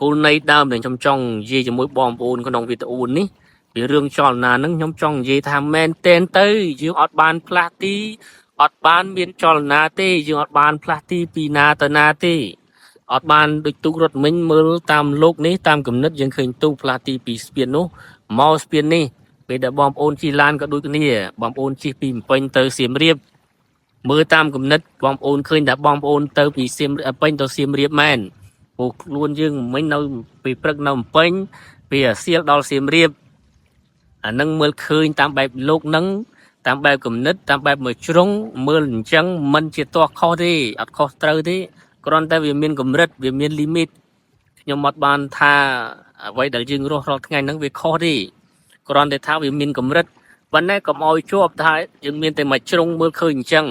គោលន័យដើមដែលខ្ញុំចង់និយាយជាមួយបងប្អូនក្នុងវីដេអូនេះពីរឿងចលនាហ្នឹងខ្ញុំចង់និយាយថាមែនទែនទៅយើងអត់បានផ្លាស់ទីអត់បានមានចលនាទេយើងអត់បានផ្លាស់ទីពីណាទៅណាទេអត់បានដូចទូករត់មិញមើលតាមលោកនេះតាមគំនិតយើងឃើញទូកផ្លាស់ទីពីស្ពាននោះមកស្ពាននេះពេលដែលបងប្អូនជិះឡានក៏ដូចគ្នាបងប្អូនជិះពីភ្នំពេញទៅសៀមរាបមើលតាមគំនិតបងប្អូនឃើញតែបងប្អូនទៅពីសៀមពេញទៅសៀមរាបមែនព្រោះខ្លួនយើងមិញនៅពីព្រឹកនៅភ្នំពេញពីអាសៀលដល់សៀមរាបអានឹងមើលឃើញតាមបែបលោកនឹងតាមបែបគំនិតតាមបែបមួយជ្រុងមើលអញ្ចឹងមិនជាទាស់ខុសទេអត់ខុសត្រូវទេគ្រាន់តែវាមានកម្រិតវាមាន limit ខ្ញុំអត់បានថាអ្វីដែលយើងរស់រាល់ថ្ងៃហ្នឹងវាខុសទេគ្រាន់តែថាវាមានកម្រិតប៉ុន្តែកុំឲ្យជាប់ថាយើងមានតែមួយជ្រុងមើលឃើញអញ្ចឹង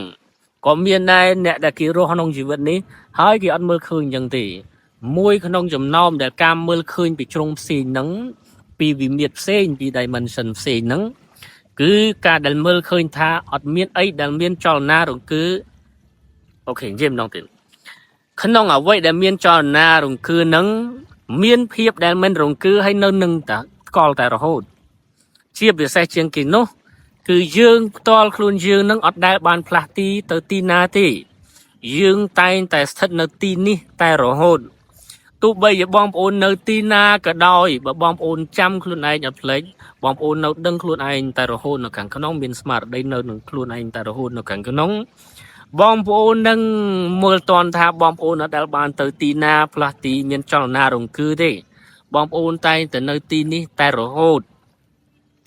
ក៏មានដែរអ្នកដែលគេរស់ក្នុងជីវិតនេះហើយគេអត់មើលឃើញអញ្ចឹងទេមួយក្នុងចំណោមដែលការមើលឃើញពីជ្រុងផ្សេងហ្នឹងពីវិមាត្រផ្សេងពី dimension ផ្សេងហ្នឹងគឺការដែលមើលឃើញថាអត់មានអីដែលមានចលនារង្គើOK និយាយម្ដងទៀតក្នុងអ្វីដែលមានចលនារង្គើហ្នឹងមានភាពដែលមិនរង្គើហើយនៅនឹងតែស្កល់តែរហូតជាពិសេសជាងគេនោះគឺយើងផ្ទាល់ខ្លួនយើងនឹងអត់ដែលបានផ្លាស់ទីទៅទីណាទេយើងតែងតែស្ថិតនៅទីនេះតែរហូតទោះបីជាបងប្អូននៅទីណាក៏ដោយបើបងប្អូនចាំខ្លួនឯងអត់ភ្លេចបងប្អូននៅដឹងខ្លួនឯងតែរហូតនៅខាងក្នុងមានស្មារតីនៅនឹងខ្លួនឯងតែរហូតនៅខាងក្នុងបងប្អូននឹងមើលតន់ថាបងប្អូនអត់ដែលបានទៅទីណាផ្លាស់ទីមានចលនារង្គើទេបងប្អូនតែងតែនៅទីនេះតែរហូត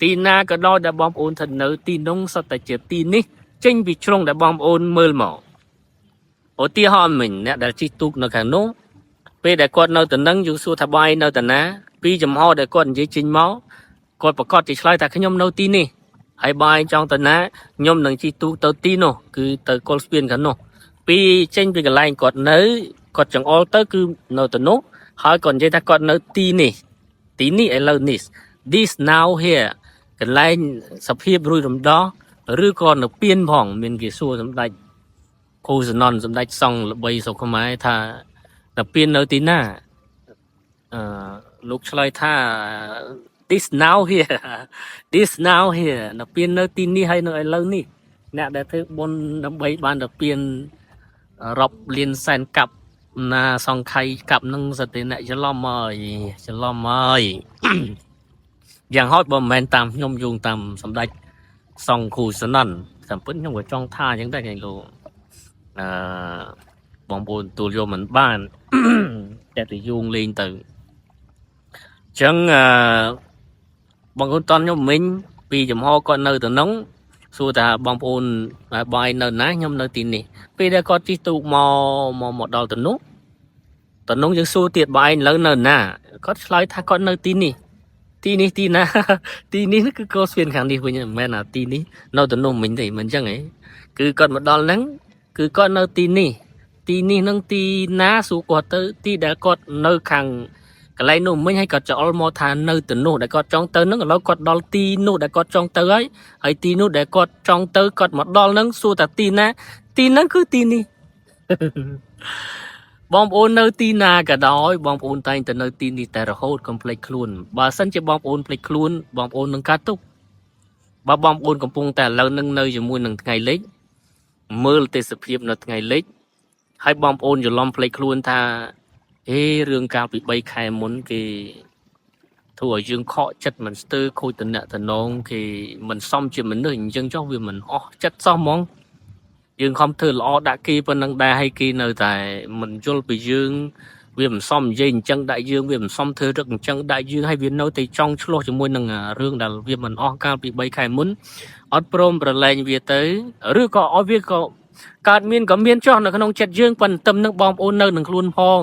ទីណាក៏ដោយដែលបងប្អូនស្ថិតនៅទីនោះសុទ្ធតែជាទីនេះចេញពីជ្រុងដែលបងប្អូនមើលមកឧទាហរណ៍មិញអ្នកដែលជិះទូកនៅខាងនោះពេលដែលគាត់នៅតំណឹងយើងសួរថាបាយនៅតាណាពីចំហដែលគាត់និយាយចេញមកគាត់ប្រកាសជាឆ្លើយថាខ្ញុំនៅទីនេះហើយបាយចង់ទៅណាខ្ញុំនឹងជិះទូកទៅទីនោះគឺទៅកុលស្ពានខាងនោះពីចេញពីកន្លែងគាត់នៅគាត់ចង្អុលទៅគឺនៅទៅនោះហើយគាត់និយាយថាគាត់នៅទីនេះទីនេះឥឡូវនេះ this now here កន្លែងសភាពរួយរំដោះឬក៏នៅពៀនផងមានគេសួរសម្ដេចគូសននសម្ដេចសង្ឃល្បីស្រុកខ្មែរថានៅពៀននៅទីណាអឺលោកឆ្លើយថា this now here this now here នៅពៀននៅទីនេះហើយនៅឥឡូវនេះអ្នកដែលធ្វើបុណ្យដើម្បីបានទៅពៀនរាប់លានសែនកាប់ណាសង្ខ័យកាប់នឹងសតិអ្នកច្រឡំហើយច្រឡំហើយ យ៉ាងហោចបើមិនមែនតាមខ្ញុំយោងតាមសម្ដេចសង្ឃគ្រូសននតាមពិតខ្ញុំក៏ចង់ថាអញ្ចឹងដែរគេលោកអឺបងប្អូនទូលយកមិនបាន តែទៅយោងលេងទៅអញ្ចឹងអឺបងប្អូនតន់ខ្ញុំមិញពីចំហគាត់នៅទៅនោះសួរថាបងប្អូនបងឯងនៅណាខ្ញុំនៅទីនេះពេលដែលគាត់ជិះទូកមកមកមកដល់ទៅនោះទៅនោះយើងសួរទៀតបងឯងលើនៅណាគាត់ឆ្លើយថាគាត់នៅទីនេះ ទីនេះទីណា ទីនេះគឺក៏ស្ពានខាងនេះវិញមិនមែនអាទីនេះនៅទៅនោះមិញទេមិនអញ្ចឹងហីគឺគាត់មកដល់ហ្នឹងគឺគាត់នៅទីនេះទីនេះនឹងទីណាសួរគាត់ទៅទីដែលគាត់នៅខាងកន្លែងនោះមិញហើយគាត់ចោលមកថានៅទៅនោះដែលគាត់ចង់ទៅហ្នឹងឥឡូវគាត់ដល់ទីនោះដែលគាត់ចង់ទៅហើយហើយទីនោះដែលគាត់ចង់ទៅគាត់មកដល់ហ្នឹងសួរថាទីណាទីហ្នឹងគឺទីនេះ បងប្អូននៅទីណាក៏ដោយបងប្អូនតែងតែនៅទីនេះតែរហូតកុំភ្លេចខ្លួនបើសិនជាបងប្អូនភ្លេចខ្លួនបងប្អូននឹងកើតទុក្ខបើបងប្អូនកំពុងតែឥឡូវនឹងនៅជាមួយនឹងថ្ងៃលិចមើលទេសភាពនៅថ្ងៃលិចហើយបងប្អូនច្រឡំភ្លេចខ្លួនថាហេរឿងកាលពី3ខែមុនគេធ្វើឲ្យយើងខកចិត្តមិនស្ទើរខូចតំណតំណងគេមិនសមជាមនុស្សអញ្ចឹងចុះវាមិនអស់ចិត្តសោះហ្មង យើងខំធ្វើល្អដាក់គេប៉ុណ្ណឹងដែរឲ្យគេនៅតែមិនយល់ពីយើង វាមិនសមនិយាយអញ្ចឹងដាក់យើងវាមិនសមធ្វើរឹកអញ្ចឹងដាក់យើងហើយវានៅតែចង់ឆ្លោះជាមួយនឹងរឿងដែលវាមិនអស់កាលពី3ខែមុនអត់ព្រមប្រឡែងវាទៅឬក៏ឲ្យវាក៏កើតមានក៏មានចោះនៅក្នុងចិត្តយើងប៉ុន្តែនឹងបងប្អូននៅនឹងខ្លួនផង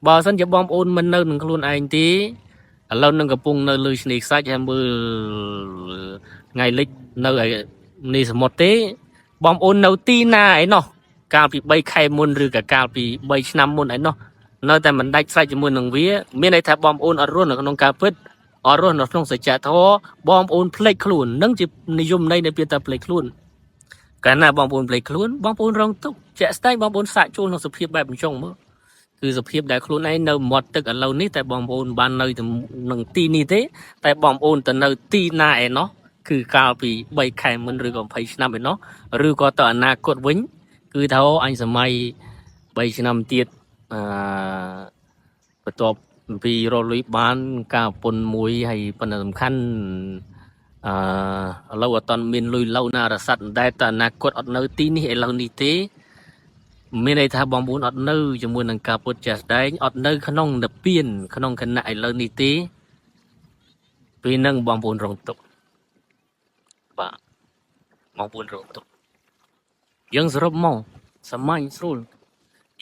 បើសិនជាបងប្អូនមិននៅនឹងខ្លួនឯងទេឥឡូវនឹងកំពុងនៅលើឆ្នេរខ្សាច់ហើយមើលថ្ងៃលិចនៅឯនេះសមុទ្រទេបងប្អូននៅទីណាឯណោះកាលពី3ខែមុនឬក៏កាលពី3ឆ្នាំមុនឯណោះនៅតែមិនដាច់ស្រេចជាមួយនឹងវាមានន័យថាបងប្អូនអត់រស់នៅក្នុងការពិតអត់រស់នៅក្នុងសច្ចធម៌បងប្អូនភ្លេចខ្លួននឹងជានិយមន័យនៃពាក្យថាភ្លេចខ្លួនកាលណាបងប្អូនភ្លេចខ្លួនបងប្អូនរងទុក្ខជាក់ស្ដែងបងប្អូនសាកជួលក្នុងសភាពបែបអញ្ចឹងមើលគឺសភាពដែលខ្លួនឯងនៅមាត់ទឹកឥឡូវនេះតែបងប្អូនបាននៅនឹងទីនេះទេតែបងប្អូនទៅនៅទីណាឯណោះគឺកាលពី3ខែមុនឬក៏20ឆ្នាំឯណោះឬក៏ទៅអនាគតវិញគឺថាអញសម័យ3ឆ្នាំទៀតអឺបន្ទាប់ពីរកលុយបានការប្រពន្ធមួយហើយប៉ុន្តែសំខាន់អឺឥឡូវអត់ទាន់មានលុយឡូវណារស័តតែតអនាគតអត់នៅទីនេះឥឡូវនេះទេមានន័យថាបងប្អូនអត់នៅជាមួយនឹងការពុតជាក់ស្ដែងអត់នៅក្នុងនិព្វានក្នុងខណៈឥឡូវនេះទេពេលហ្នឹងបងប្អូនរងទុក្ខបាទបងប្អូនរងទុក្ខយើងសរុបមកសាមញ្ញស្រួល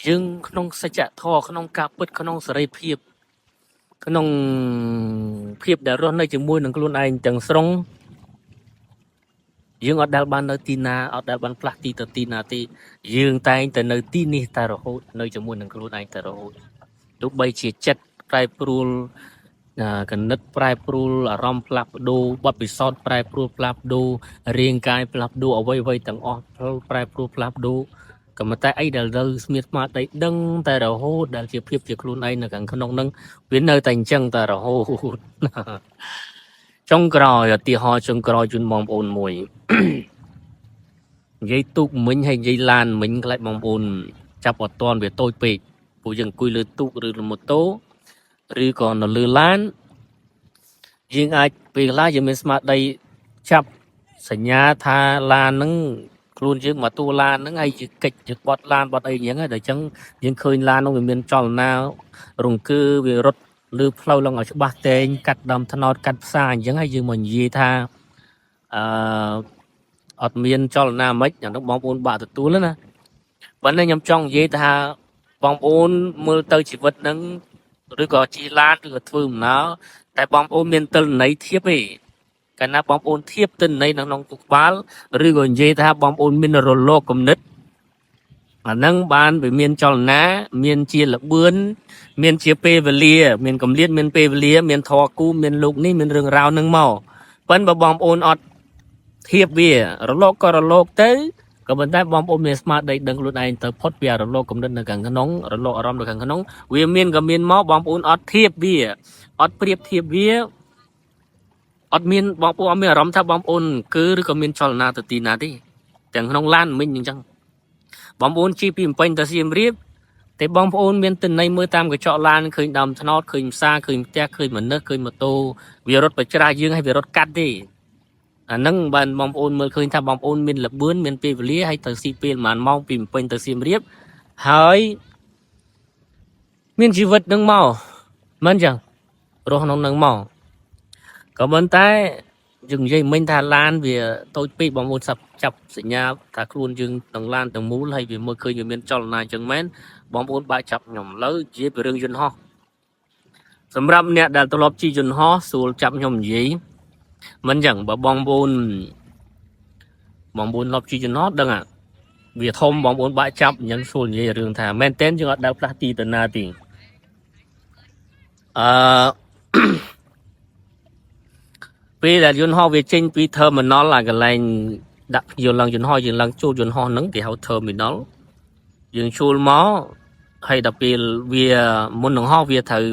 យើងក្នុងសច្ចធម៌ក្នុងការពិតក្នុងសេរីភាពក្នុងភាពដែលរស់នៅជាមួយនឹងខ្លួនឯងទាំងស្រុងយើងអត់ដែលបាននៅទីណាអត់ដែលបានផ្លាស់ទីទៅទីណាទេយើងតែងតែនៅទីនេះតែរហូតនៅជាមួយនឹងខ្លួនឯងតែរហូតទោះបីជាចិត្តប្រែប្រួលកណិតប្រែប្រួលអារម្មណ៍ផ្លាស់ប្ដូរបទពិសោធន៍ប្រែប្រួលផ្លាស់ប្ដូររាងកាយផ្លាស់ប្ដូរអ្វីអ្វីទាំងអស់ប្រែប្រួលផ្លាស់ប្ដូរក៏ប៉ុន្តែអីដែលនៅស្មៀតស្មារតីដឹងតែរហូតដែលជាភាពជាខ្លួនឯងនៅខាងក្នុងហ្នឹងវានៅតែអញ្ចឹងតែរហូតចុងក្រោយឧទាហរណ៍ចុងក្រោយជូនបងប្អូនមួយនិយាយទូកមិញហើយនិយាយឡានមិញខ្លាចបងប្អូនចាប់អត់តាន់វាតូចពេកពួកយើងអង្គុយលើទូកឬលើម៉ូតូឬក៏នៅលើឡានយើងអាចពេលខ្លះយើងមានស្មារតីចាប់សញ្ញាថាឡានហ្នឹងខ្លួនយើងមកតួឡានហ្នឹងហើយជាកិច្ចជាបត់ឡានបត់អីអញ្ចឹងហើយដល់អញ្ចឹងយើងឃើញឡានហ្នឹងវាមានចលនារង្គើវារត់លើផ្លូវឡើងឲ្យច្បាស់តែងកាត់ដើមថ្នោតកាត់ផ្សារអញ្ចឹងហើយយើងមកនិយាយថាអឺអត់មានចលនាមិនអានោះបងប្អូនបាក់ទទួលណាប៉ុន្តែខ្ញុំចង់និយាយថាបងប្អូនមើលទៅជីវិតហ្នឹងឬក៏ជិះឡានឬក៏ធ្វើដំណើរតែបងប្អូនមានទិន្នន័យធៀបទេកាលណាបងប្អូនធៀបទិន្នន័យនៅក្នុងក្បាលឬក៏និយាយថាបងប្អូនមានរលកគំនិតអាហ្នឹងបានវាមានចលនាមានជាលបឿនមានជាពេលវេលា មានកម្រិតមានពេលវេលាមានធរគូមានលោកនេះមានរឿងរ៉ាវហ្នឹងមកប៉ិនបើបងប្អូនអត់ធៀបវារលកក៏រលកទៅក៏ប៉ុន្តែបងប្អូនមានស្មារតីដឹងខ្លួនឯងទៅផុតពីរលកគំនិតនៅខាងក្នុងរលកអារម្មណ៍នៅខាងក្នុងវាមានក៏មានមកបងប្អូនអត់ធៀបវាអត់ប្រៀបធៀបវាអត់មានបងប្អូនអត់មានអារម្មណ៍ថាបងប្អូនគឺឬក៏មានចលនាទៅទីណាទេទាំងក្នុងឡានមិញអញ្ចឹងបងប្អូនជិះពីភ្នំពេញទៅសៀមរាបតែបងប្អូនមានទិន្នន័យមើលតាមកញ្ចក់ឡានឃើញដើមថ្នោតឃើញផ្សារឃើញផ្ទះឃើញមនុស្សឃើញម៉ូតូវារត់ប្រច្រាស់យើងហើយវារត់កាត់ទេអាហ្នឹងបានបងប្អូនមើលឃើញថាបងប្អូនមានលបឿនមានពេលវេលាហើយទៅស៊ីពេលប្រហែលម៉ោងពីភ្នំពេញទៅសៀមរាបហើយមានជីវិតនឹងមកមិនអញ្ចឹងរស់ក្នុងនឹងមកក៏ប៉ុន្តែយើងនិយាយមិញថាឡានវាតូចពេកបងប្អូនសាប់ចាប់សញ្ញាថាខ្លួនយើងនឹងឡានទាំងមូលហើយវាមើលឃើញវាមានចលនាអញ្ចឹងមែនបងប្អូនបាក់ចាប់ខ្ញុំលើនិយាយពីរឿងយន្តហោះសម្រាប់អ្នកដែលធ្លាប់ជិះយន្តហោះស្រួលចាប់ខ្ញុំនិយាយមិនអញ្ចឹងបើបងប្អូនបងប្អូនធ្លាប់ជិះយន្តហោះដឹងអាវាធំបងប្អូនបាក់ចាប់អញ្ចឹងស្រួលនិយាយរឿងថាមែនតើយើងអត់ដើរផ្លាស់ទីទៅណាទេអឺ ពេលដែលយន្តហោះវាចេញពី terminal អាកន្លែងដាក់ភ្ញៀវឡើងយន្តហោះយើងឡើងចូលយន្តហោះហ្នឹងគេហៅ terminal យើងជួលមកហើយដល់ពេលវាមុននឹងហោះវាត្រូវ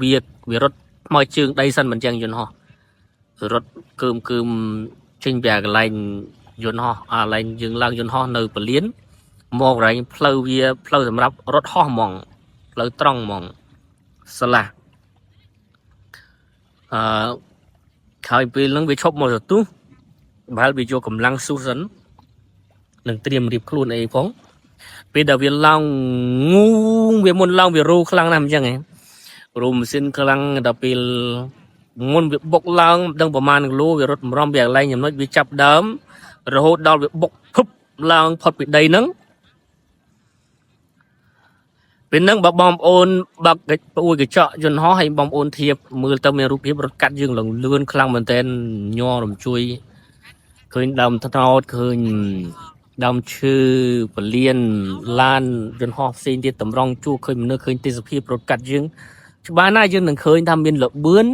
វាវារត់ថ្មើរជើងដីសិនមិនចឹងយន្តហោះរត់កើមកើមចេញពីអាកន្លែងយន្តហោះអាកន្លែងយើងឡើងយន្តហោះនៅពលានមកកន្លែងផ្លូវវាផ្លូវសម្រាប់រត់ហោះហ្មងផ្លូវត្រង់ហ្មងស្លាស់អឺក្រោយពេលហ្នឹងវាឈប់មកសន្ទុះប្រហែលវាយកកម្លាំងស៊ូសិននឹងត្រៀមរៀបខ្លួនអីផង ពេលដែលវាឡើងងូងវាមុនឡើងវារូខ្លាំងណាស់អញ្ចឹងហ៎រូម៉ាស៊ីនខ្លាំងដល់ពេលមុនវាបុកឡើងមិនដឹងប្រហែលគីឡូវារត់ម្រំវាកន្លែងចំណុចវាចាប់ដើមរហូតដល់វាបុកភឹបឡើងផុតពីដីហ្នឹងពេលហ្នឹងបើបងប្អូនបើកប្អួយកញ្ចក់យន្តហោះឲ្យបងប្អូនធៀបមើលទៅមានរូបភាពរត់កាត់យើងឡើងលឿនខ្លាំងមែនទែនញ័ររំជួយឃើញដើមត្នោតឃើញដើមឈើពលានឡានយន្តហោះផ្សេងទៀតតម្រង់ជួរឃើញមនុស្សឃើញទេសភាពរត់កាត់យើងច្បាស់ណាស់យើងនឹងឃើញថាមានលបឿន